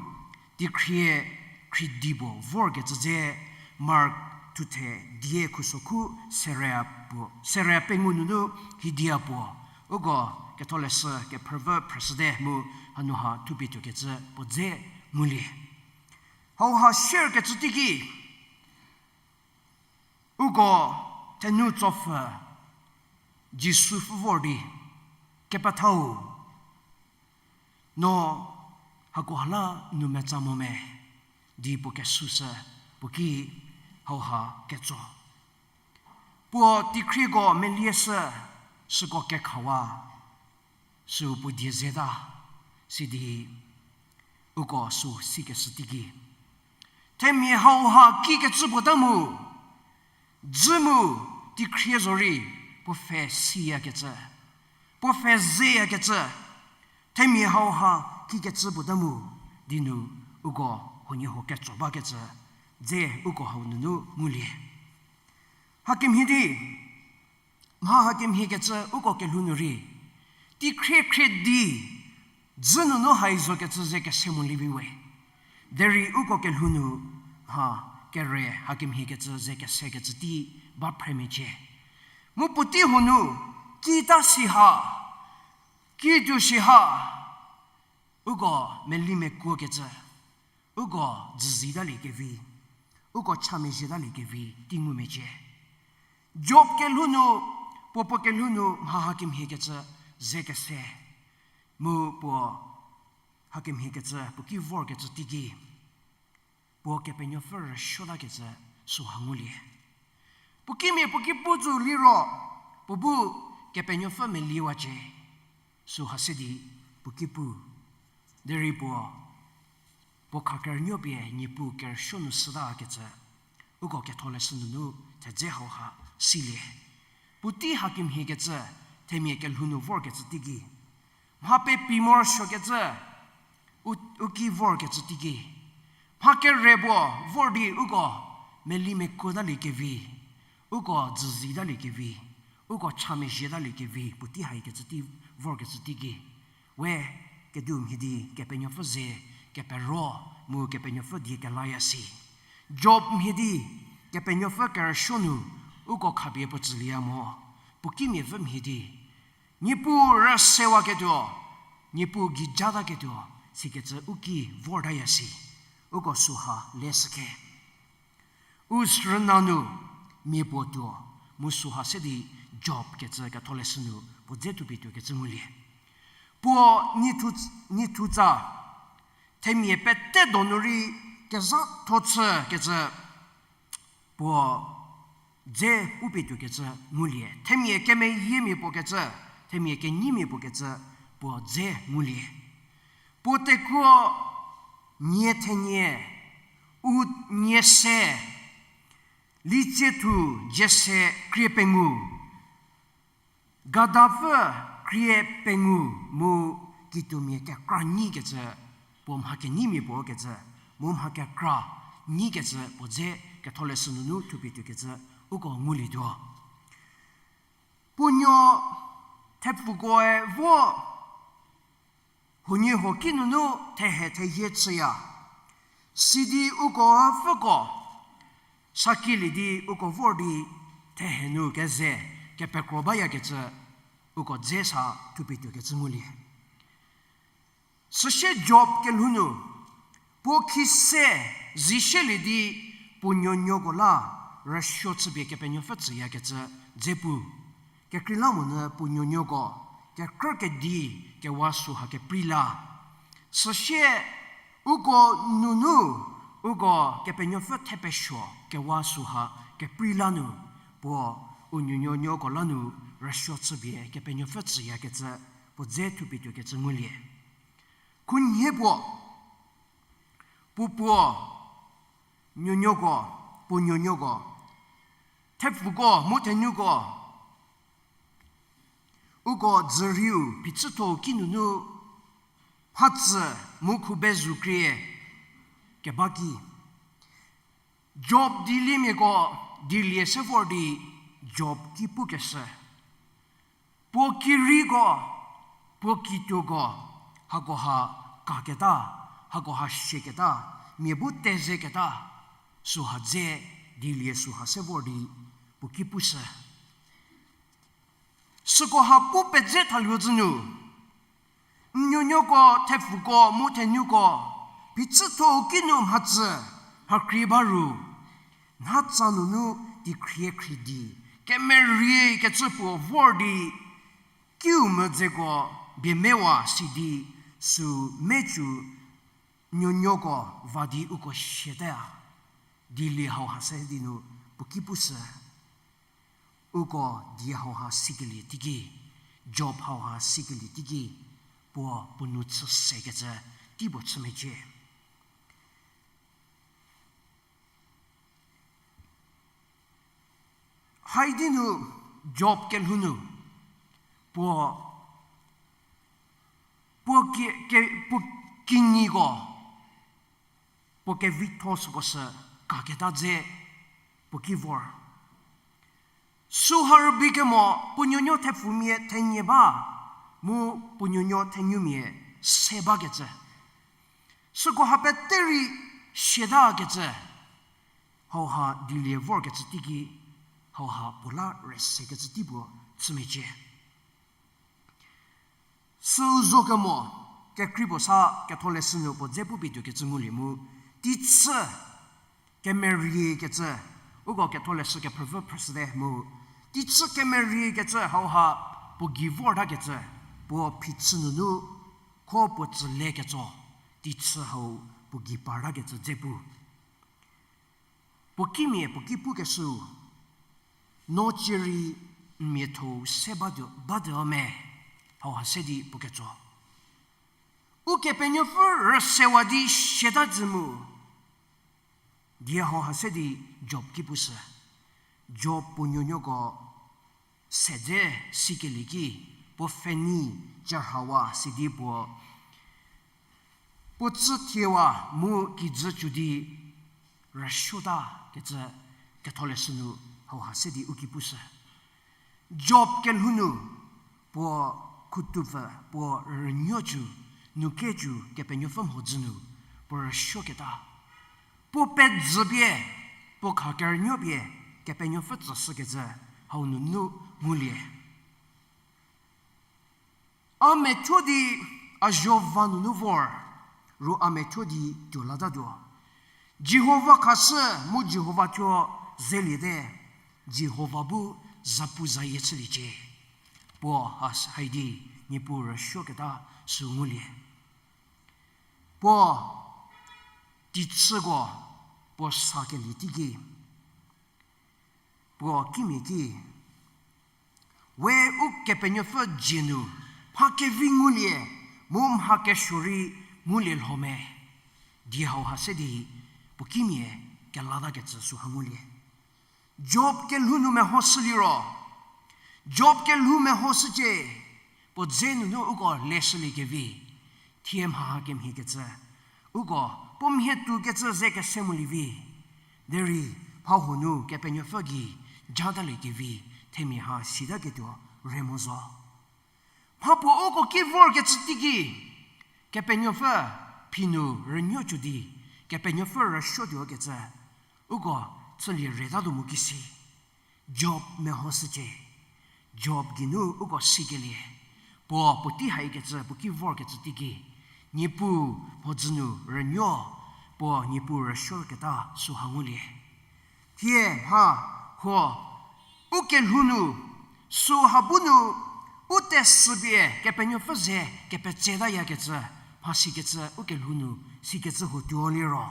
teikhrie khriedi puo vorkecü dze Mark thuthe die khusokhu seria puo, seria pengou nunu hidia puo, uko ketholeshü kephrüvü phrüshüte mu hanu ha thupie tuokecü puo dze ngulie. Hauha sierkecü teiki, uko thenu tsopfü Jisu pfü vor di, kepethau, no hakoha la nu metsa mo me, di puo kesushü, puo ki hauha ketso. Puo teikhrieko melieshü, süko kekhawa, süu puo die zeta, sidi uko sü sikeshü teiki, themia hauha kikecü puo ta mu, dzü mu, teikhrie zorei, puo pfhe siyakecü, puo pfhe zeyakecü, themia hauha kikecü puo ta mu, di nu uko huoniehuo ketso bakecü, dze uko hau nunu ngulie. Hakemhie di, mha hakemhiekecü uko kelhou nu rei, teikhrie khrie di, dzü nunu hai zokecü ze kese mo lievi we. Derei uko kelhou nu mha kere hakemhiekecü ze kesekecü tei ba phre mecie. Mu puotei huo nu, kita siha, kituo siha, uko meli mekuokecü, uko dzüzitalie kevi, uko chamezhie talie kevi tei ngu mecie. Job kelhou nu, puo puo kelhou nu mha hakemhiekecü ze kese, mu puo hakemhiekecü puo ki vorkecü teiki, puo Kepenuopfü rüsuotakecü süha ngulie. Puo kimia puo ki pu zo liro, puo bu Kepenuopfü meliewacie, süha se di puo ki pu. Derei puo, puo kha kerünuo pie Niepuu kerüsuo nu sütakecü, uko ketholeshü nunu thedze hauha silie. Puotei hakemhiekecü, themia kelhou nu vorkecü teiki, mha pepi morosuokecü, u, u ki vorkecü teiki, mha kere puo vor di uko meli mekuotalie kevi, uko dzüzitalie kevi, uko chamezhie talie kevi puotei haikecü tei vorkecü teiki, we kediu mhie di Kepenuopfü ze kepero mu Kepenuopfü die kelaya si. Job mhie di Kepenuopfü kerüsuo nu uko khapie puo tsülieya mo, puo kimiapfü mhie di, Niepuu rüsewaketuo, Niepuu geijataketuo, sikecü u ki vortaya si, uko süha leshüke. U sürüna nu mia puo tuo, mu süha se di Job kecü ketholeshü nu puo dze thupie tuokecü ngulie. Puo nithu, nithutsa, themia pete donu rei kezhatho chükecü puo dze pupie tuokecü ngulie. Themia kemeyiemia puo kecü, themia kenyimia puo kecü puo dze ngulie. Puo tekuo nie thenie, u nie se, lietsie thu jie se krie pengou, gadapfü krie pengou mu kituomia kekra nyikecü, puo mha kenyimia puo kecü, mu mha kekra nyikecü puo dze ketholeshü nunu thupie tuokecü uko ngulietuo. Puo nuo thepfukoe vo huoniehuo ki nunu thehe theyie chüya. Sidi uko pfüko sakilie di uko vor di thehe nu keze kepekro bayakecü uko dze sa thupie tuokecü ngulie. Süsie Job kelhou nu, puo khise zisielie di puo nuonuoko la rüsuo chüpie Kepenuopfü tsüyakecü dze pu. Kekreilamonyü puo nuonuoko kekrü kedi kewa süha keprei la. Süsie uko nunu, uko Kepenuopfü thepesuo kewa süha keprei la nu, puo u nuonuoko la nu rüsuo chüpie Kepenuopfü tsüyakecü puo dze thupie tuokecü ngulie. Khunhie puo, puo puo nuonuoko, puo nuonuoko, thepfuko mu thenuko, uko dzürieu phichütho ki nunu mhatsü mu khubezhü krie keba ki, Job dieliemiako dielie se vor di Job ki pukeshü. Puo kirieko, puo kituoko, hakoha kaketa, hakoha siaketa, mia bu tezeketa, süha dze, dielie süha se vor di puo ki pushü. Sükoha pu pedze thaluo zhü nu, n nuonuoko, thepfuko mu thenuko, phichütho ki nu mhatsü, mhakrie ba ru, nhatsa nunu teikhrie khrie di, kemerie kecü puo vor di, kiu medzeko bie mewa sidi, sü mecü nuonuoko va di uko siate a, dielie hauha se di nu puo ki pushü. Uko die hauha sikelie teiki, Job hauha sikelie teiki, puo puo nou chü sekecü tei puo chü mecie. Haidi nu Job kelhou nu puo, puo ki, ke, puo kinyiko, puo kevitho süko sü kaketa dze puo ki vor. Süha rübei kemo puo nuonuo thepfumia thenie ba, mu puo nuonuo thenumia se bakecü. Süko ha pete rei siatakecü, hauha dilie vorkecü teiki, hauha puo la rüsekecü tei puo chü mecie. Süu zo kemo, kekrei puo sa Ketholeshü nu puo dze pupie tuokecü ngulie mu, teichü kemeriekecü, uko Ketholeshü kephrüpfü phrüshüte mu, teichü kemeriekecü hauha puo gei vortakecü, puo phichü nunu kho puo tsüle ketso, teichü hau puo gei partakecü dze pu. Puo kimia puo ki pukeshüu, no cierei n miatho-u se batuo, batuo me, hauha se di puketso. Ukepenuopfü rüsewa di siata zhü mu, die hauha se di Job ki pushü. Job puo nuonuoko se dze sikelie ki, puo pfhenei cherhawa sidi puo, puo tsü thiewa mu kijü cü di rüsuotakecü Ketholeshü nu hauha se di u ki pushü. Job kelhou nu puo khutupfü, puo rünuocü, nukecü Kepenuopfü mhodzü nu puo rüsuoketa, puo pezhü pie, puo khakerünuo pie Kepenuopfü tsüshükecü hau nunu ngulie. A methuo di a zuo va nunu vor, ro a methuo di tuo latatuo. Jihova khashü mu Jihova thuo zeliete, Jihova bu zapuzayie chüliecie. Puo ha, haidi Niepuu rüsuoketa sü ngulie. Puo teichüko puo sakelie teiki, puo kimia ki, we Ukepenuopfü dzie nu mha kevi ngulie, mu mha kesuo rei ngulie lho me, die hauha se di puo kimia kelatakecü süha ngulie. Job kelhou nu mehoshü liro, Job kelhou mehoshücie, puo dze nunu uko leshüliekevi, thie mha hakemhiekecü, uko puo mhie toukecü ze kese molie vi. Derei mha huo nu Kepenuopfü gei jataliekevi, themia ha sitaketuo re mo zo. Mhapuo uko ki vorkecü teiki, Kepenuopfü phi nu rünuocü di, Kepenuopfü rüsuotuokecü, uko chülie retatuo mu kisi. Job mehoshücie. Job geinu uko sikelie, puo puotei haikecü, puo ki vorkecü teiki, Niepuu mhodzü nu rünuo, puo Niepuu rüsuoketa süha ngulie. Thie mha huo ukelhou nu, süha bu nu, u tesüpie Kepenuopfü ze kepetsetayakecü, mha sikecü ukelhou nu sikecü huo tuo liro,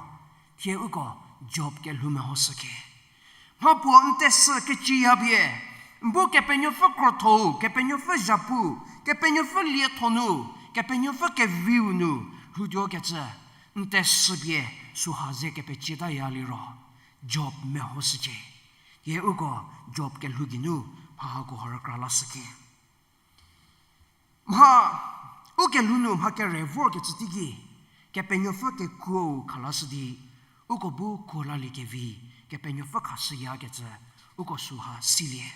thie uko Job kelhou mehoshüke. Mhapuo n tesü kecüya pie, n bu Kepenuopfü krotho-u, Kepenuopfü zhapu, Kepenuopfü lietho nu, Kepenuopfü keviu nu lhoutuokecü, n tesüpie süha ze kepecietaya liro, Job mehoshücie. Thie uko Job kelhou geinu mha hako ha rükra lashüke. Mha, ukelhou nu mha kere vorkecü teiki, Kepenuopfü kekuou khalashü di, uko bu kuo laliekevi, Kepenuopfü khashüyakecü, uko süha silie.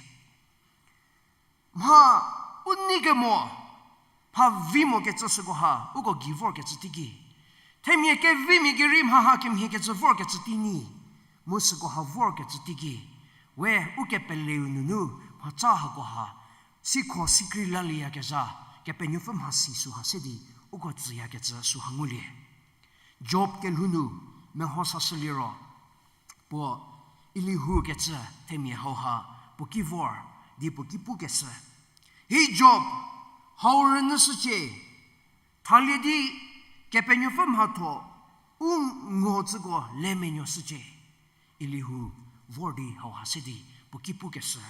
Mha, u neikemo, mha vi mokecü süko ha uko gei vorkecü teiki, themia kevimia gei rei mha hakemhiekecü vorkecü tei nyi, mu süko ha vorkecü teiki, we ukepeleu nunu mhatsa hako ha sikho sikrei lalieyakezha, Kepenuopfü mhasi süha se di uko tsüyakecü süha ngulie. Job kelhou nu meho sashü liro, puo Elihu kecü themia hauha puo ki vor di puo ki pukeshü, Hi Job, hau rünyüshücie, thalie di Kepenuopfü mhatho u ngo tsüko le menuoshücie. Elihu vor di hauha se di puo ki pukeshü,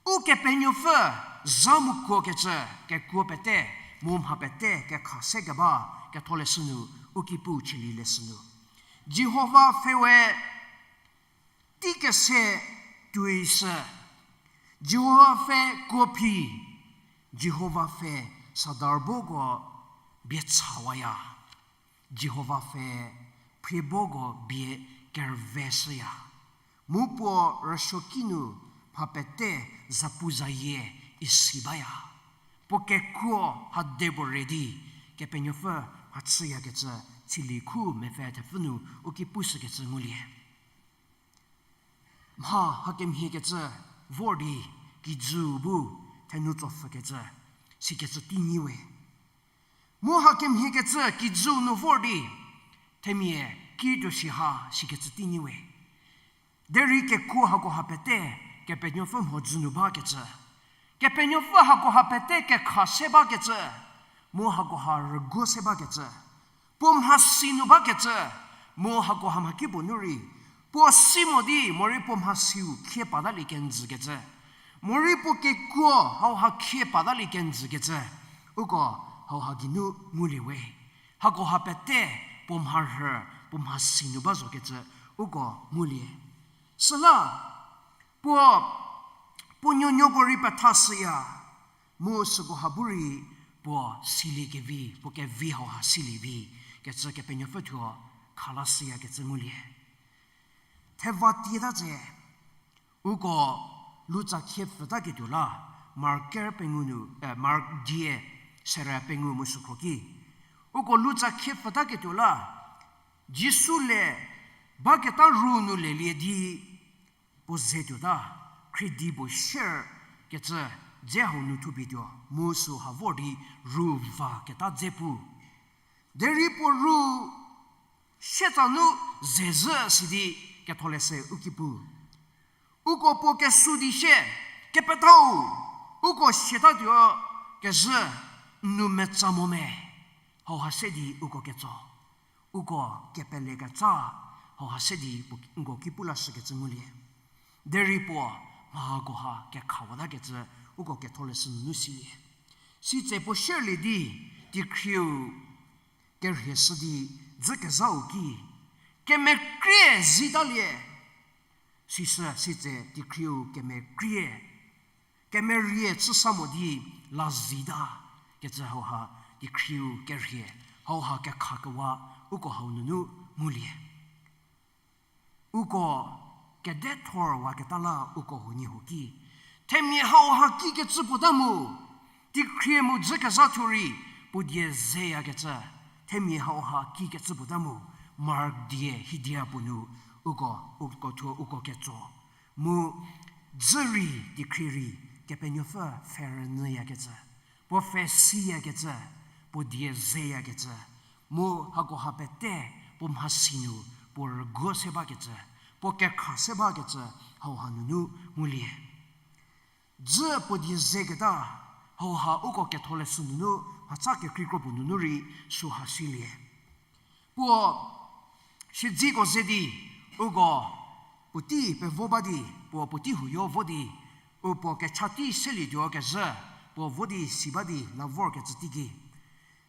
Ukepenuopfü za mu kuokecü kekuo pete Mu mha pete kekha se keba ketholeshü nu, u ki pu chülie leshü nu, Jihova pfhe we tei kese tuoishü, Jihova pfhe kuo phi, Jihova pfhe sadar boko bie chawaya. Jihova pfhe phrie boko bie kerüveshüya. Mu puo rüsuoki nu mha pete zapuzayie isi baya. Puo kekuo ha de puo re di, Kepenuopfü mhachüyakecü, Tsali khu mepfü thepfü nu u ki pushükecü ngulie. Mha hakemhiekecü vor di kijü bu thenu tsopfhükecü, sikecü tei nyi we. Mu hakemhiekecü kijü nu vor di themia ki tuo shi ha sikecü tei nyi we. Derei kekuo hakoha pete Kepenuopfü mhodzü nu bakecü, Kepenuopfü hakoha pete kekha se bakecü, mu hakoha rüguo se bakecü, puo mhasi nu bakecü, mu hakoha mhakipuo nu rei, puo si mo di morei puo mhasiu khie patalie kenjükecü, morei puo kekuo hauha khie patalie kenjükecü, uko hauha geinu ngulie we. Hakoha pete puo mharhü, puo mhasi nu ba zokecü, uko ngulie. Süla, puo, puo nuonuoko rei pethashüya, mu sükoha bu rei puo siliekevi, puo kevi hauha silievi, kecü Kepenuopfü thuo khalashüyakecü ngulie. Theva tieta tse, uko Lutsa khie pfütaketuo la, Mark ker pengou nu, eh, Mark die sere pengou mu sükhro ki. Uko Lutsa khie pfütaketuo la, Jisu le baketa ru nu lelie di puo ze tuota, khridi puo sher kecü dze hau nu thupie tuo, mu süha vor di ru va keta dze pu. Derei puo ru sietsa nu zezhü sidi ketholeshü u ki pu. Uko puo kesu di sie, Kepethau, uko siatatuo kezhü n nou metsa mo me? Hauha se di uko ketso. Uko kepele ketsa, hauha se di puo nko ki pu lashükecü ngulie. Derei puo mha hakoha kekhawata kecü uko ketholeshü nunu silie. Sitse puo sherlie di, teikhrieu kerhie shü di dzü kezhau ki, kemekrie zitalie. Sisü sitse teikhrieu kemekrie, kemerie chüsa mo di la zita, kecü hauha teikhrieu kerhie, hauha kekhakewa uko hau nunu ngulie. Uko kedethorwaketa la uko huoniehuo ki, themia hauha kikecü puo ta mu, teikhrie mu dzü kezha thuo rei puo die zeyakecü, themia hauha kikecü puo ta mu, Mark die hidia puo nu uko, uko thuo uko ketso. Mu dzü rei teikhrie rei Kepenuopfü pfhe rünyüyakecü, puo pfhe siyakecü, puo die zeyakecü, mu hakoha pete puo mhasi nu puo rüguo se bakecü, puo kekha se bakecü, hauha nunu ngulie. Dzü puo die zeketa, hauha uko ketholeshü nunu, mhatsa kekreikro puo nunu rei süha silie. Puo siedziko ze di, uko puotei pevo ba di, puo puotei huoyo vo di, u puo kecha tei selietuo kezhü, puo vo di si ba di la vorkecü teiki,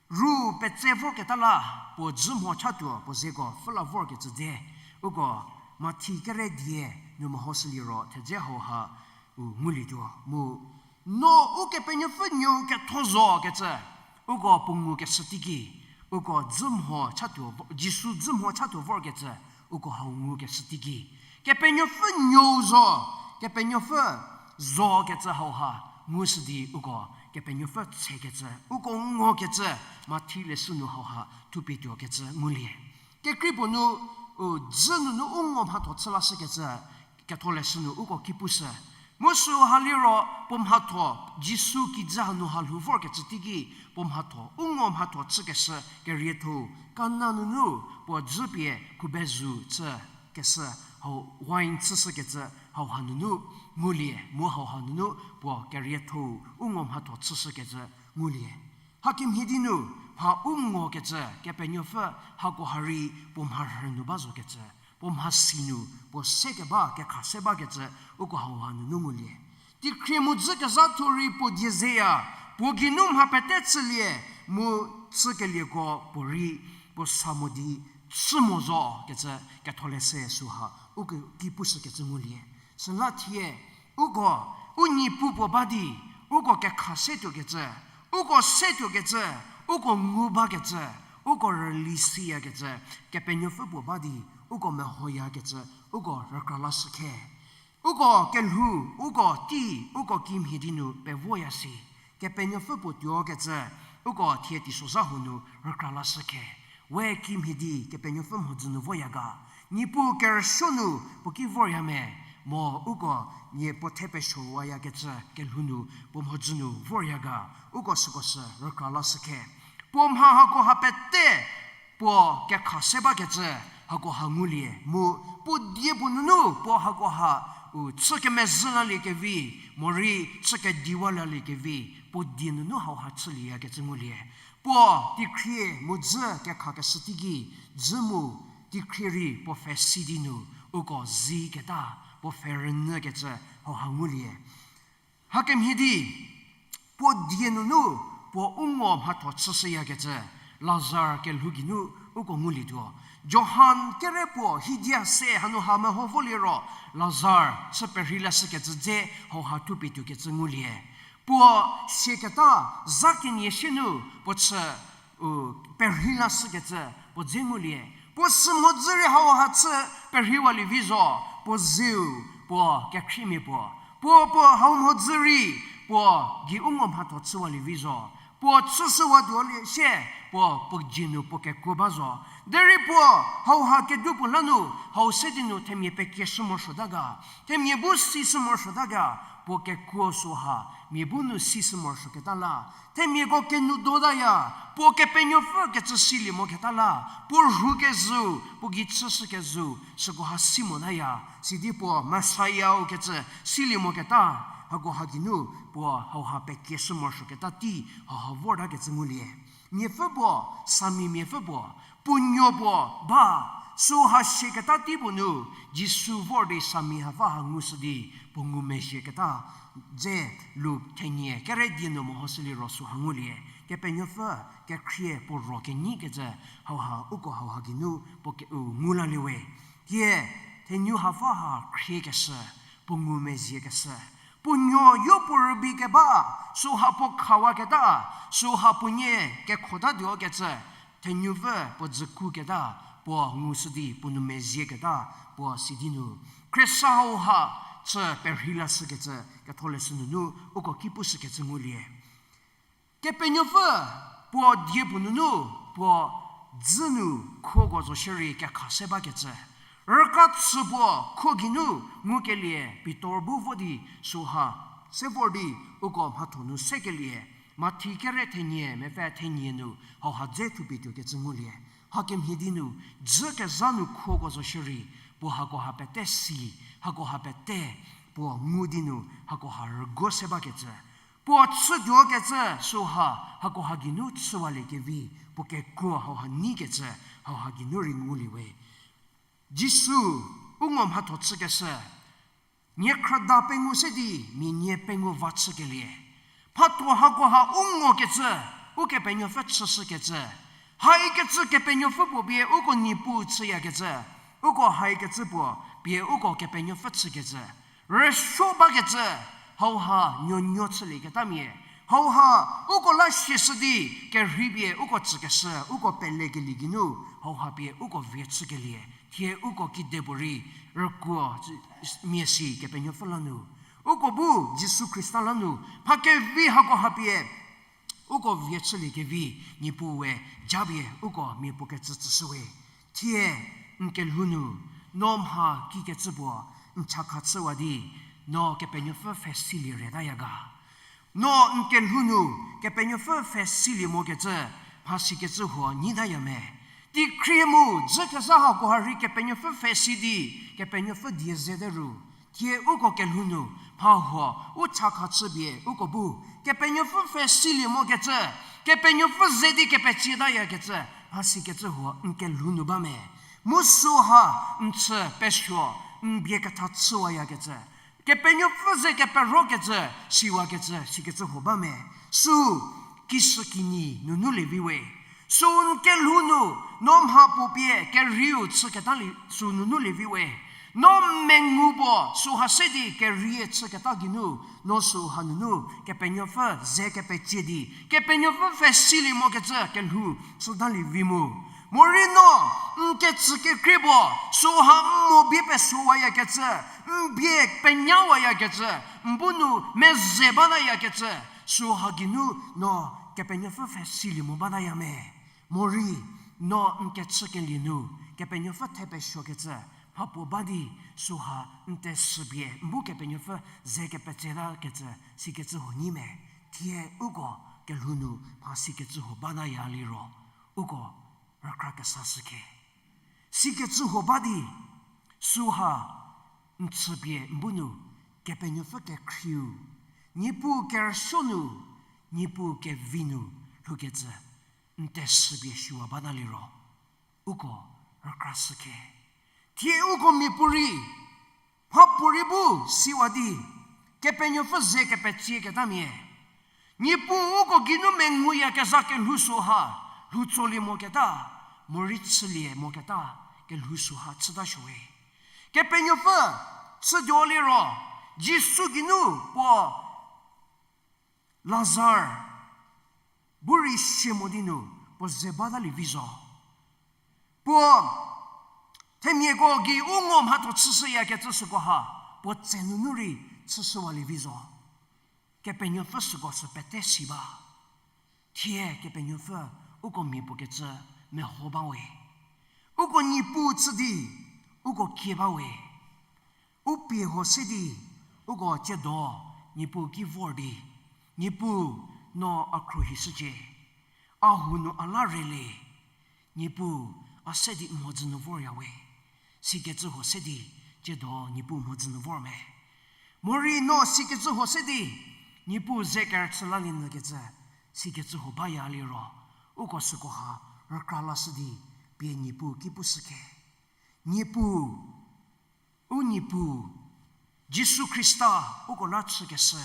ru petse voketa la, puo dzü mho chatuo puo zeko pfhü la vorkecü dze, uko Mathi kere die nu mehoshüliro thedze hauha u ngulietuo mu, no Ukepenuopfü Nuou ketho zokecü, uko puo ngukeshü teiki, uko dzü mho chatuo vo-, Jisu dzü mho chatuo vorkecü, uko hau ngukeshü teiki, Kepenuopfü Nuou zo, Kepenuopfü zokecü hauha ngushü di uko Kepenuopfü tsekecü, uko ngokecü, Mathi leshü nu hauha thupie tuokecü ngulie. Kekreipuo nu, u dzü nunu u ngo mhatho chü lashükecü, ketholeshü nu uko ki pushü. Mu süha liro puo mhatho, Jisu kijü hanu ha lhou vorkecü teiki, puo mhatho u ngo mhatho chükeshü kerietho-u, Kana nunu puo dzü pie khubezu chükeshü hau wine chüshükecü hauha nunu ngulie, mu hauha nunu puo kerietho-u u ngo mhatho chüshükecü ngulie. Hakemhie di nu, mha u ngokecü Kepenuopfü hakoha rei puo mharhü nu ba zokecü, puo mhasi nu puo sekeba kekha se bakecü, uko hauha nunu ngulie. Teikhrie mu dzü kezha thuo rei puo die zeya, Puo geinu mha pete chülie, mu chükelieko puorei puo sa mo di chü mo zo kecü Ketholeshü süha u ki pushükecü ngulie. Süla thie, uko, u Niepuu puo ba di, uko kekha se tuokecü, uko se tuokecü, uko ngu bakecü, uko rüli siyakecü, Kepenuopfü puo ba di, uko mehoyakecü, uko rükra lashü khe. Uko kelhou, uko tei, uko kimhie di nu pevoya si. Kepenuopfü puo tuokecü, uko thie teisozha huo nu rükra lashü khe. We kimhie di Kepenuopfü mhodzü nu voya ga. Niepuu kerüsuo nu puo ki vorya me, mo uko nie puo the pesuowayakecü kelhou nu puo mhodzü nu vorya ga. Uko süko sü rükra lashü khe. Puo mha hakoha pete puo kekha se bakecü hakoha ngulie, mu puo die puo nunu puo hakoha u chü kemezhü laliekevi, morei chü kediwa laliekevi, puo die nunu hauha chülieyakecü ngulie. Puo teikhrie mu dzü kekhakeshü teiki, dzü mu teikhrie rei puo pfhe si di nu, uko ziketa, puo pfhe rünyükecü hauha ngulie. Hakemhie di, puo die nunu, puo u ngo mhatho chüshüyakecü, Lazar kelhou geinu uko ngulietuo. Johan kere puo hidia se hanu ha meho voliero, Lazar chü perhei lashükecü dze hauha thupie tuokecü ngulie. Puo siaketa, za kenie sie nu puo chü u perhei lashükecü puo dze ngulie. Puo sü mhodzü rei hauha chü perheiwalie vi zo, puo zeu, puo kekhriemia puo. Puo, puo hau mhodzü rei, puo gei u ngo mhatho chüwalie vi zo. Puo chüshüwatuolie sie, puo, puo dzie nu puo kekuo ba zo. Derei puo, hauha kedu puo la nu, hau se di nu themia pekieshü morosuota ga. Themia bu sishü morosuota ga, puo kekuo süha, mia bu nu sishü morosuoketa la. Themiako kenoudotaya, puo Kepenuopfü kecü silie moketa la, puo rhu kezhü, puo gei chüshü kezhü, sükoha si motaya, sidi puo Messiah-u kecü silie moketa, hakoha geinu puo hauha pekieshü morosuoketa tei hauha vortakecü ngulie. Miapfü puo, sami miapfü puo, puo nuo puo ba, süha siaketa tei puo nu, Jisu vor di sami hapfü ha ngushü di, puo ngumezhieketa, dze Luk thenie kere die nu mehoshüliro süha ngulie, Kepenuopfü kekhrie puo ro kenyikecü, hauha uko hauha geinu puo ke u ngu lalie we. Thie, thenu hapfü ha khriekeshü, puo ngumezhiekeshü. Puo nuo yo puo rübei keba, süha puo khawaketa, süha puo nie kekhotatuokecü, thenupfü puo dzükuketa, puo ngushü di puo nou mezhieketa, puo sidi nu. Khriesa hauha chü perhei lashükecü, Ketholeshü nunu uko ki pushükecü ngulie. Kepenuopfü puo die puo nunu, puo dzü nu khuoko zo shierei kekha se bakecü. Rüka chü puo khuo geinu ngukelie Pitor bu vo di süha se vor di uko mhatho nu sekelie. Mathi kere thenie mepfü thenie nu hauha dze thupie tuokecü ngulie. Hakemhie di nu, dzü kezha nu khuoko zo shierei, puo hakoha pete si, hakoha pete, puo ngu di nu hakoha rüguo se bakecü. Puo chütuokecü süha, hakoha geinu chüwaliekevi, puo kekuo hauha neikecü, hauha geinu rei ngulie we. Jisu, u ngo mhatho chükeshü, niekhrüda pengou se di, mia nie pengou va chükelie. Mhatho hakoha u ngokecü, Ukepenuopfü chüshükecü. Haikecü Kepenuopfü puo pie uko Niepuu chüyakecü. Uko haikecü puo pie uko Kepenuopfü chükecü. Rüsuo bakecü, hauha nuonuo chülieketamia. Hauha, uko la siashü di, kerhei pie uko tsükeshü, uko pelekelie geinu, hauha pie uko vie chükelie. Thie uko kidepuorei, rükuo, mia si Kepenuopfü la nu. Uko bu, Jisu Khrista la nu, mha kevi hakoha pie, uko vie chüliekevi, Niepuu we, japie uko mia puo kecü tsüshüwe. Thie, n kelhou nu, no mha kikecü puo, n chakha chüwa di, no Kepenuopfü pfhe silie reta ya ga. No n kelhou nu, Kepenuopfü pfhe silie mokecü, mha sikecü huo nyitaya me. Teikhrie mu, dzü kezha hakoha rei Kepenuopfü pfhe si di, Kepenuopfü die zete ru. Thie uko kelhou nu, mha huo, u chakha chüpie, uko bu, Kepenuopfü pfhe silie mokecü, Kepenuopfü ze di kepecietayakecü, mha sikecü huo n kelhou nu ba me. Mu süha, n chü pesuo, n bie ketha chüwayakecü. Kepenuopfü ze keperokecü, siwakecü, sikecü huo ba me. Sü kishükinyi nunu lievi we. Sü n kelhou nu, no mha puo pie kerieu chüketa li sü nunu lievi we. No mengu puo süha se di kerie chüketa geinu, no süha nunu Kepenuopfü ze kepecie di, Kepenuopfü pfhesilie mokecü kelhou chüta lievi mu. Morei no, n kecü kekrei puo, süha n mo bie pesuowayakecü, n bie penyawayakecü, n bu nu meze batayakecü, süha geinu no Kepenuopfü pfhesilie mo bataya me. Morei, no n kechükelie nu, Kepenuopfü thepesuokecü, mhapuo ba di, süha n tesüpie, n bu Kepenuopfü ze kepetsetakecü, sikecü huo nyi me, thie uko kelhou nu mha sikecü huo bataya liro, uko rükra kesashü khe. Sikecü huo ba di, süha n chüpie n bu nu, Kepenuopfü kekhrieu, Niepuu kerüsuo nu, Niepuu kevi nu lhoukecü, n tesüpie shüwa bata liro, uko rükrashü khe. Thie uko miapuorei, mhapuorei bu siwa di, Kepenuopfü ze kepetsieketamia, Niepuu uko geinu menguyakezha kelhou süha, lhou tsolie moketa, morei chülie moketa, kelhou süha chüta suowe. Kepenuopfü chütuo liro, Jisu geinu puo Lazar bu rei sie mo di nu, puo ze batalie vi zo. Puo themiako gei u ngo mhatho chüshüyakecü sükoha, puo tse nunu rei chüshüwalie vi zo. Kepenuopfü süko sü pete si ba. Thie Kepenuopfü uko mia puo kecü meho bawe. Uko Niepuu chü di, uko kie bawe. U pie huo se di, uko tsiedo Niepuu ki vor di, Niepuu no a khruohishücie, a hou nu a la rele, Niepuu a se di mhodzü nu voryawe. Sikecü huo se di, tsiedo Niepuu mhodzü nu vor me. Morei no sikecü huo se di, Niepuu ze kerüchü lalie nyükecü, sikecü huo baya liro, uko sükoha rükra lashü di, pie Niepuu ki pushü khe. Niepuu, u Niepuu, Jisu Khrista uko la chükeshü,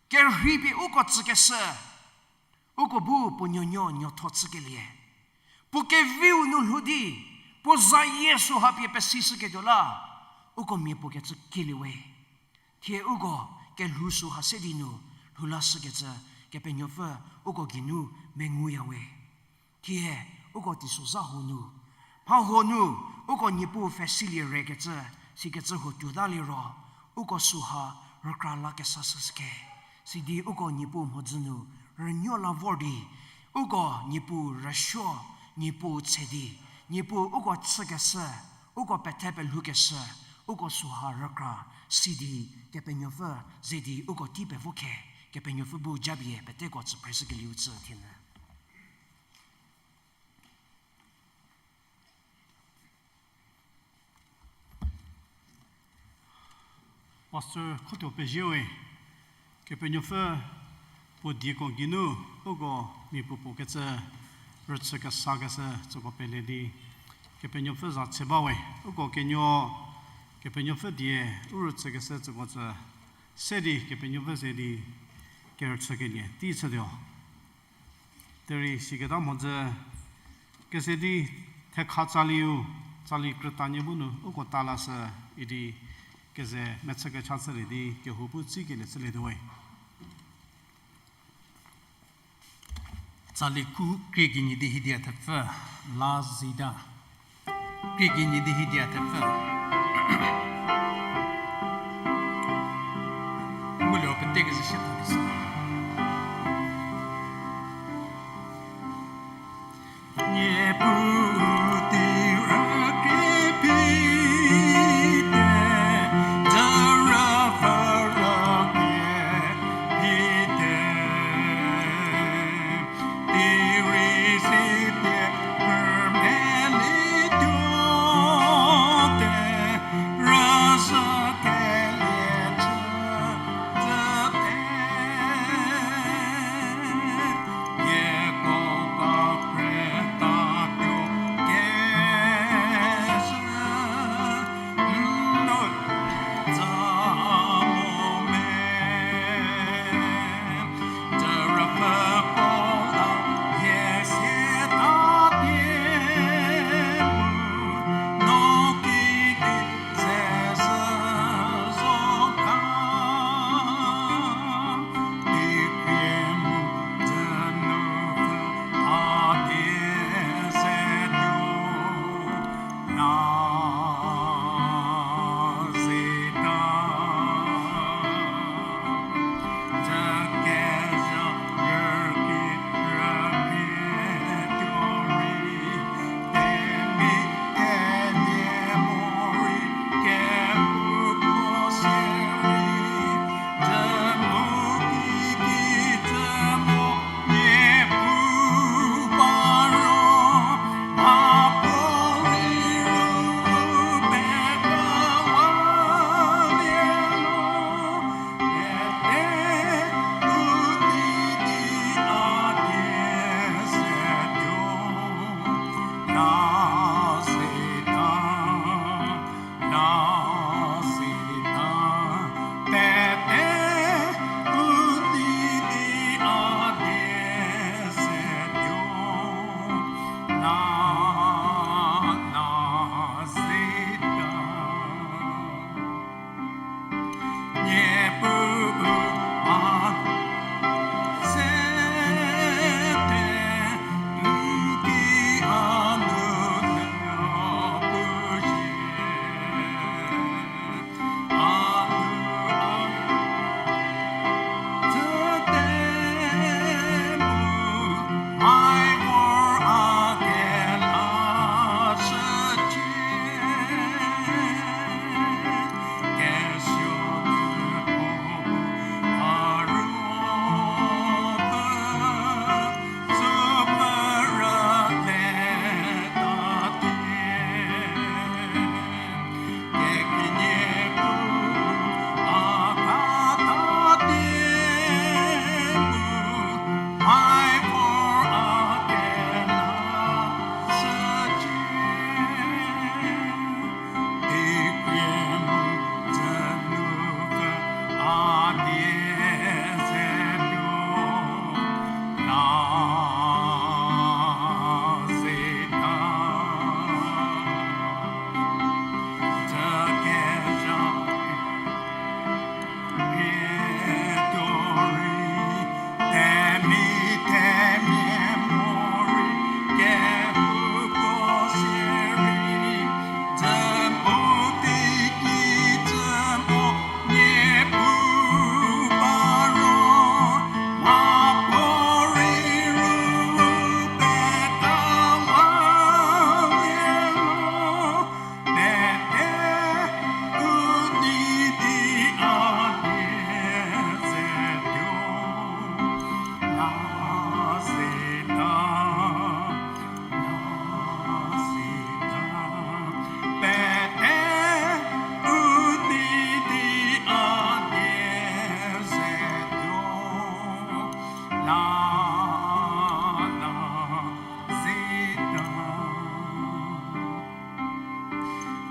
kerhei pie uko tsükeshü, uko bu puo nuonuo nuotho chükelie, puo keviu nu lhou di, puo zayie süha pie pesishüketuo la, uko mia puo kecü kielie we. Thie uko kelhou süha se di nu lhou lashükecü, Kepenuopfü uko geinu menguyawe. Thie uko teisozha huo nu, mha huo nu, uko Niepuu pfhesilie rekecü, sikecü huo tuota liro, uko süha rükra la kesashü khe. Sidi uko Niepuu mhodzü nu rünuo la vor di, uko Niepuu rüsuo, Niepuu tse di, Niepuu uko chükeshü, uko pethe pelhoukeshü, uko süha rükra, sidi Kepenuopfü ze di uko tei pevo khe, Kepenuopfü bu japie peteko tsüphreshükelieu chü thienyü. Pastor Khotuo pezie we, Kepenuopfü puo dieko geinu uko mia puo puo kecü rüchü kesakeshü tsüko pele di, Kepenuopfü za tse ba we, uko kenuo Kepenuopfü die u rüchükeshü tsüko tsü se di Kepenuopfü ze di kerüchükelie tei chütuo. Derei siketa mhodzü keze di thekha tsaliu, tsali krütanie bu nu uko ta lashü idi keze mechü kecha chülie di kehou bu tsikelie chülietuo we. Tsali ku krie kenie di hiedia thepfü, la zita. Krie kenie di hiedia thepfü. Ngulio pete kezü sie tha di sü. Niepuu tei rükrie phi te, zara pfhüro pie phi te. Tei rei si pie rümelietuo te, rüzhü kelie chü zhü te. Nieko ka krütatuo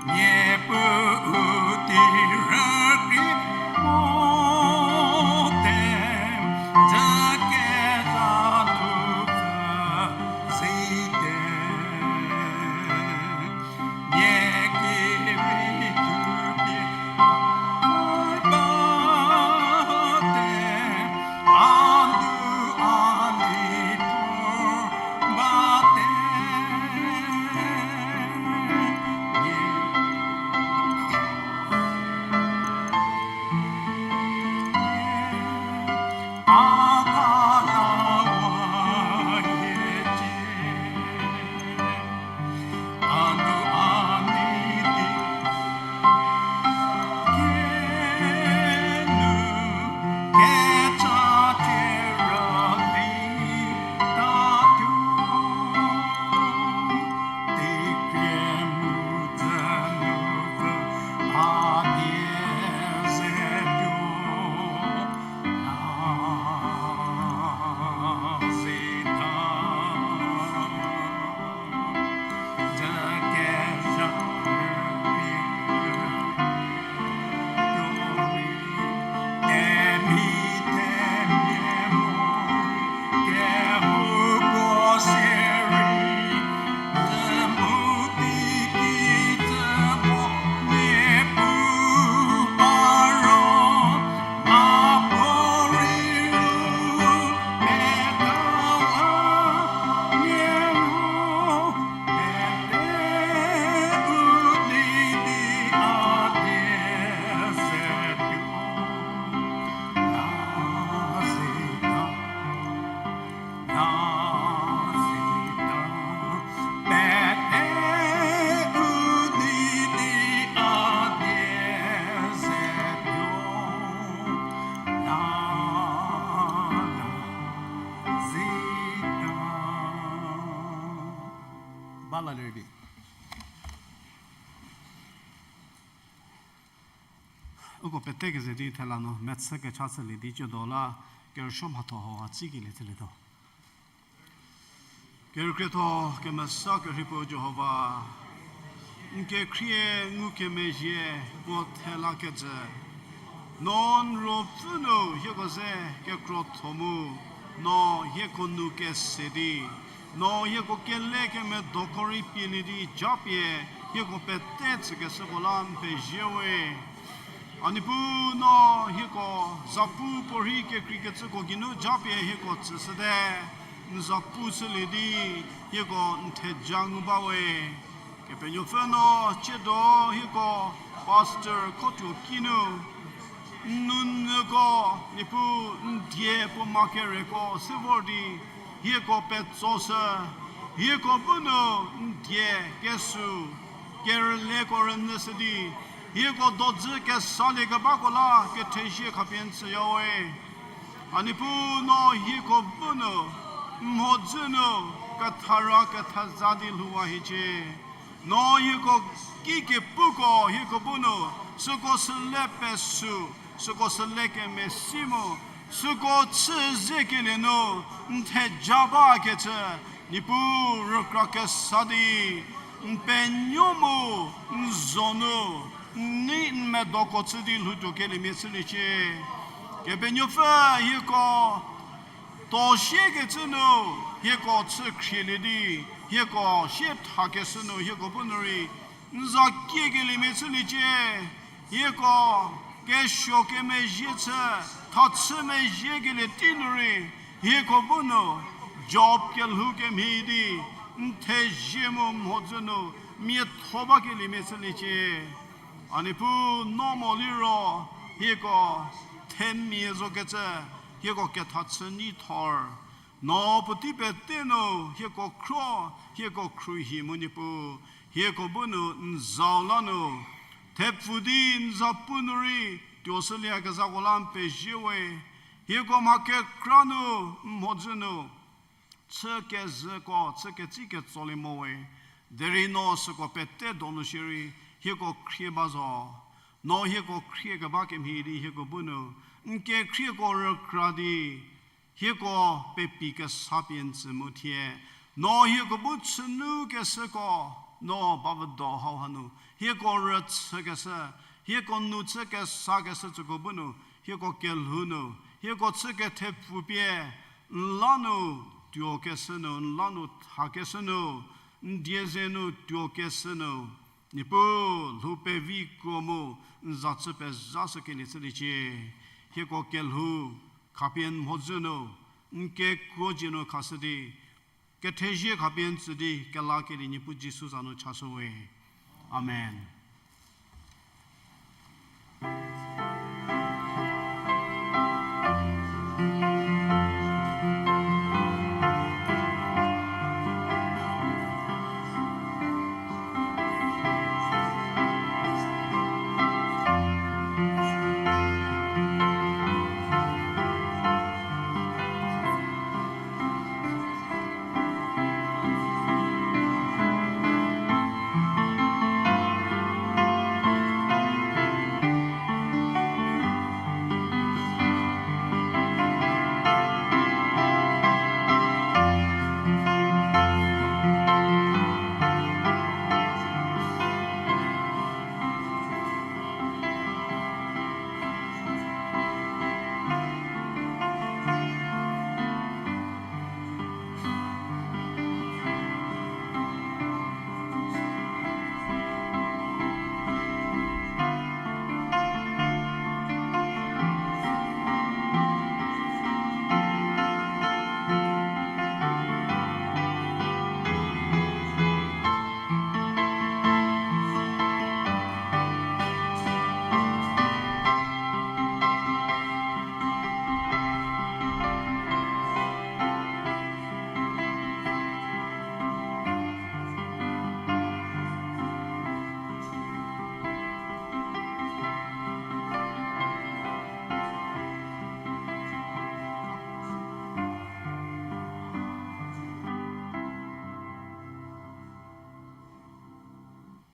Niepuu u tei rükrie mote, dzü kezha nu pfü zite. Nie kiri thupie a bate, a nu a nei thor bate. Ba la lerbi. Uko pete keze di thela nu mechü kecha chülie di ciedo la kerüsuo mhatho hau ha tsikelie chülietuo. Kerükrietho kemesa kerhei puo Jihova, n kekhrie ngukemezhie puo thela kecü, no n ruopfü nu hieko ze kekrotho mu, no hieko nu kese di, no hieko kele kemedoko rei pielie di japie hieko pete chükeshüko la n pezie we. A Niepuu, no hieko zapu puorei kekreikecüko geinu japie hieko tsüshüte, n zapu chülie di hieko n theja ngu ba we. Kepenuopfü, no ciedo hieko pastor khotuo kinu n nounyüko, Niepuu, n die puo ma kereko se vor di hieko petsoshü, hieko bu nu n die kesü kerüleko rünyüshü di, hieko dodzü kesalie kebako la kethezie khapie n tsüya we. A Niepuu, no hieko bu nu n mhodzü nu kethara kethaza di lhouwa hiecie. No hieko ki kepuko hieko bu nu süko süle pesü, süko süle kemesi mu, süko chü zekelie nu n theja bakecü, Niepuu, rükra kesa di n penuo mu n zo nu n nei n medoko chü di lhoutuo keliemia chüliecie. Kepenuopfü, hieko to siekecü nu hieko chü khrielie di, hieko sie thakeshü nu hieko bu nu rei n za kiekeliemia chüliecie. Hieko kesuo kemezhie chü, thachü mezhiekelie tei nu rei, hieko bu nu Job kelhou kemhie di n thezie mu mhodzü nu miatho bakeliemia chüliecie. A Niepuu, no mo liro hieko themia zokecü, hieko kethachü nyi thor. No puotei pete nu hieko khro, hieko khruohi mu Niepuu, hieko bu nu n zau la nu thepfu di n zapu nu rei tuoshüliekezhako la n pezie we. Hieko mha kekra nu n mhodzü nu chü kezhüko chü ketsi ketsolie mo we. Derei no süko pete donu shierei hieko khrie ba zo. No hieko khrie keba kemhie di hieko bu nu n kekhrieko rükra di hieko pepi kesa pie n tsü mu thie, no hieko bu chünukeshüko, no bavüdo hau hanu hieko rüchükeshü, hieko nu chü kesakeshü tsüko bu nu, hieko kelhou nu, hieko chü kethepfu pie, n la nu tuo keshü nu, n la nu tha keshü nu, n die ze nu tuo keshü nu, Niepuu lhou pevi kuo mu, n za chü pezashükelie chüliecie. Hieko kelhou khapie n mhodzü nu, n kekuo dzie nu khashü di, kethezie khapie n tsü di, kelakelie Niepuu Jisu za nu chashüwe. Amen.